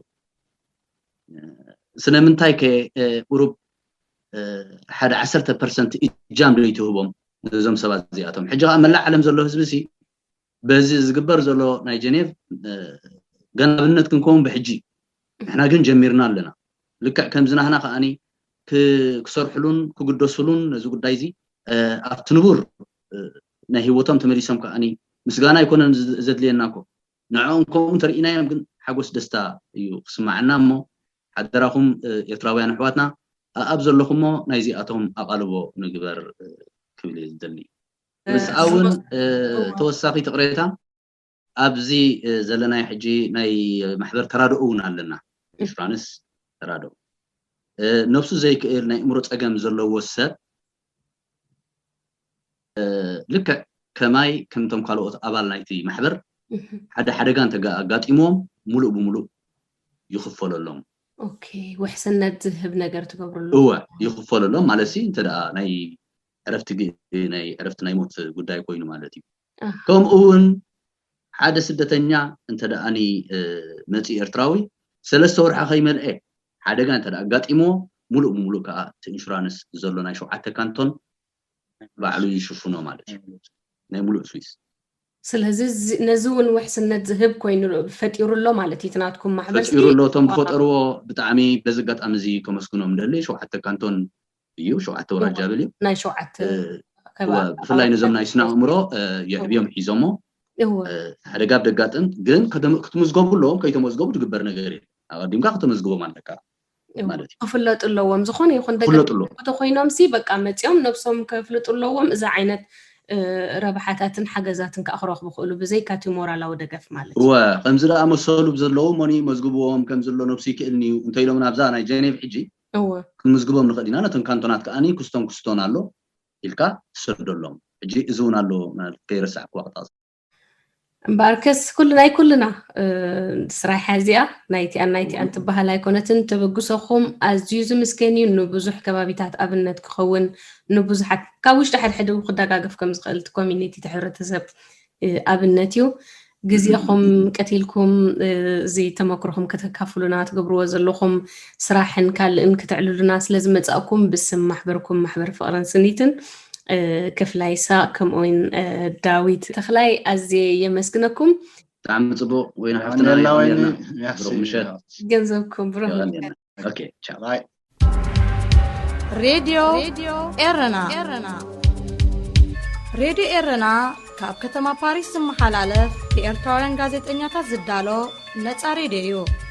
ስለምንታይ ከ ቁሩብ ሓደ ዓሰርተ ፐርሰንት እጃም ዶ ይትህቦም ነዞም ሰባት እዚኣቶም ሕጂ ከዓ መላእ ዓለም ዘሎ ህዝቢ ሲ በዚ ዝግበር ዘሎ ናይ ጀኔቭ ገና ኣብነት ክንከውን ብሕጂ ንሕና ግን ጀሚርና ኣለና ልክዕ ከምዚ ናህና ከዓኒ ክሰርሕሉን ክግደስሉን ነዚ ጉዳይ እዚ ኣብቲ ንቡር ናይ ህይወቶም ተመሊሶም ከዓኒ ምስጋና ኣይኮነን ዘድልየና እኮ ንዕኦም ከምኡ እንተርኢናዮም ግን ሓጎስ ደስታ እዩ ክስማዓና እሞ ሓደራኹም ኤርትራውያን ኣሕዋትና ኣኣብ ዘለኹሞ ናይዚኣቶም ኣቓልቦ ንግበር ክብል እየ ዝደሊ ምስኣ እውን ተወሳኺ ትቕሬታ ኣብዚ ዘለናይ ሕጂ ናይ ማሕበር ተራድኦ እውን ኣለና ኢንሹራንስ ተራድኦ ነብሱ ዘይክእል ናይ እምሮ ፀገም ዘለዎ ሰብ ልክዕ ከማይ ከምቶም ካልኦት ኣባል ናይቲ ማሕበር ሓደ ሓደጋ እንተ ኣጋጢምዎም ሙሉእ ብሙሉእ ይኽፈለሎም ውሕስነት ዝህብ ነገር ትገብርሉ እወ ይኽፈለሎም ማለት ሲ እንተ ናይ ዕረፍቲ ናይ ዕረፍቲ ናይ ሞት ጉዳይ ኮይኑ ማለት እዩ ከምኡ እውን ሓደ ስደተኛ እንተ ደኣኒ መፂ ኤርትራዊ ሰለስተ ወርሒ ከይመልአ ሓደጋ እንተ ኣጋጢምዎ ሙሉእ ብሙሉእ ከዓ እቲ ኢንሹራንስ ዘሎ ናይ ሸውዓተ ካንቶን ባዕሉ ይሽፍኖ ማለት እዩ ናይ ሙሉእ ስዊስ ስለዚ ነዚ እውን ውሕስነት ዝህብ ኮይኑ ፈጢሩ ኣሎ ማለት እዩ ናትኩም ማሕበር ፈጢሩ ኣሎ እቶም ዝፈጠርዎ ብጣዕሚ በዚ ኣጋጣሚ እዚ ከመስግኖም ደሊ ሸውዓተ ካንቶን እዩ ሸውዓተ ወራጃ ብል እዩ ናይ ሸውዓተ ብፍላይ ነዞም ናይ ስነ ኣእምሮ የዕብዮም ሒዞሞ ሓደጋ ብደጋጥም ግን ክትምዝገቡ ኣለዎም ከይተመዝገቡ ትግበር ነገር እዩ ኣቀዲምካ ከተመዝግቦም ኣለካ ማለት እዩ ክፍለጡ ኣለዎም ዝኾነ ይኹን ክፍለጡ ኣለዎም ተኮይኖም ሲ በቃ መፂኦም ነብሶም ከፍልጡ ኣለዎም እዚ ዓይነት ረብሓታትን ሓገዛትን ከዓ ክረኽቡ ክእሉ ብዘይካ እቲ ሞራላዊ ደገፍ ማለት እዩ እወ ከምዚ ደኣ መሰሉ ዘለዎም ሞኒ መዝግብዎም ከምዚ ኣሎ ነብሱ ይክእልኒ እዩ እንተ ኢሎም ናብዛ ናይ ጀኔቭ ሕጂ እወ ክንምዝግቦም ንኽእል ኢና ነተን ካንቶናት ከዓኒ ክስቶን ክስቶን ኣሎ ኢልካ ትሰደሎም ሕጂ እዚ እውን ኣሎ ከይረሳዕክዋ ክጣ እምበኣርከስ ኩሉ ናይ ኩልና ስራሕ እዚኣ ናይቲኣን ናይቲኣን ትበሃል ኣይኮነትን ተበግሶኹም ኣዝዩ ዝምስገን እዩ ንብዙሕ ከባቢታት ኣብነት ክኸውን ንብዙሓት ካብ ውሽጢ ሓድሕድ ክደጋገፍ ከም ዝኽእል እቲ ኮሚኒቲ እቲ ሕብረተሰብ ኣብነት እዩ ግዜኹም ቀቲልኩም እዚ ተመክሮኹም ከተካፍሉና ትገብርዎ ዘለኹም ስራሕን ካልእን ክትዕልሉና ስለዝመፃእኩም ብስም ማሕበርኩም ማሕበር ፍቕርን ስኒትን ክፍላይ ሳቅ ከምኡውን ዳዊት ተኽላይ ኣዝየ የመስግነኩም ብጣዕሚ ፅቡቅ ወይና ሓፍትና ምሸት ገንዘብኩም ብሮ ቻው ሬድዮ ኤረና ሬድዮ ኤረና ካብ ከተማ ፓሪስ ዝመሓላለፍ ብኤርትራውያን ጋዜጠኛታት ዝዳሎ ነፃ ሬድዮ እዩ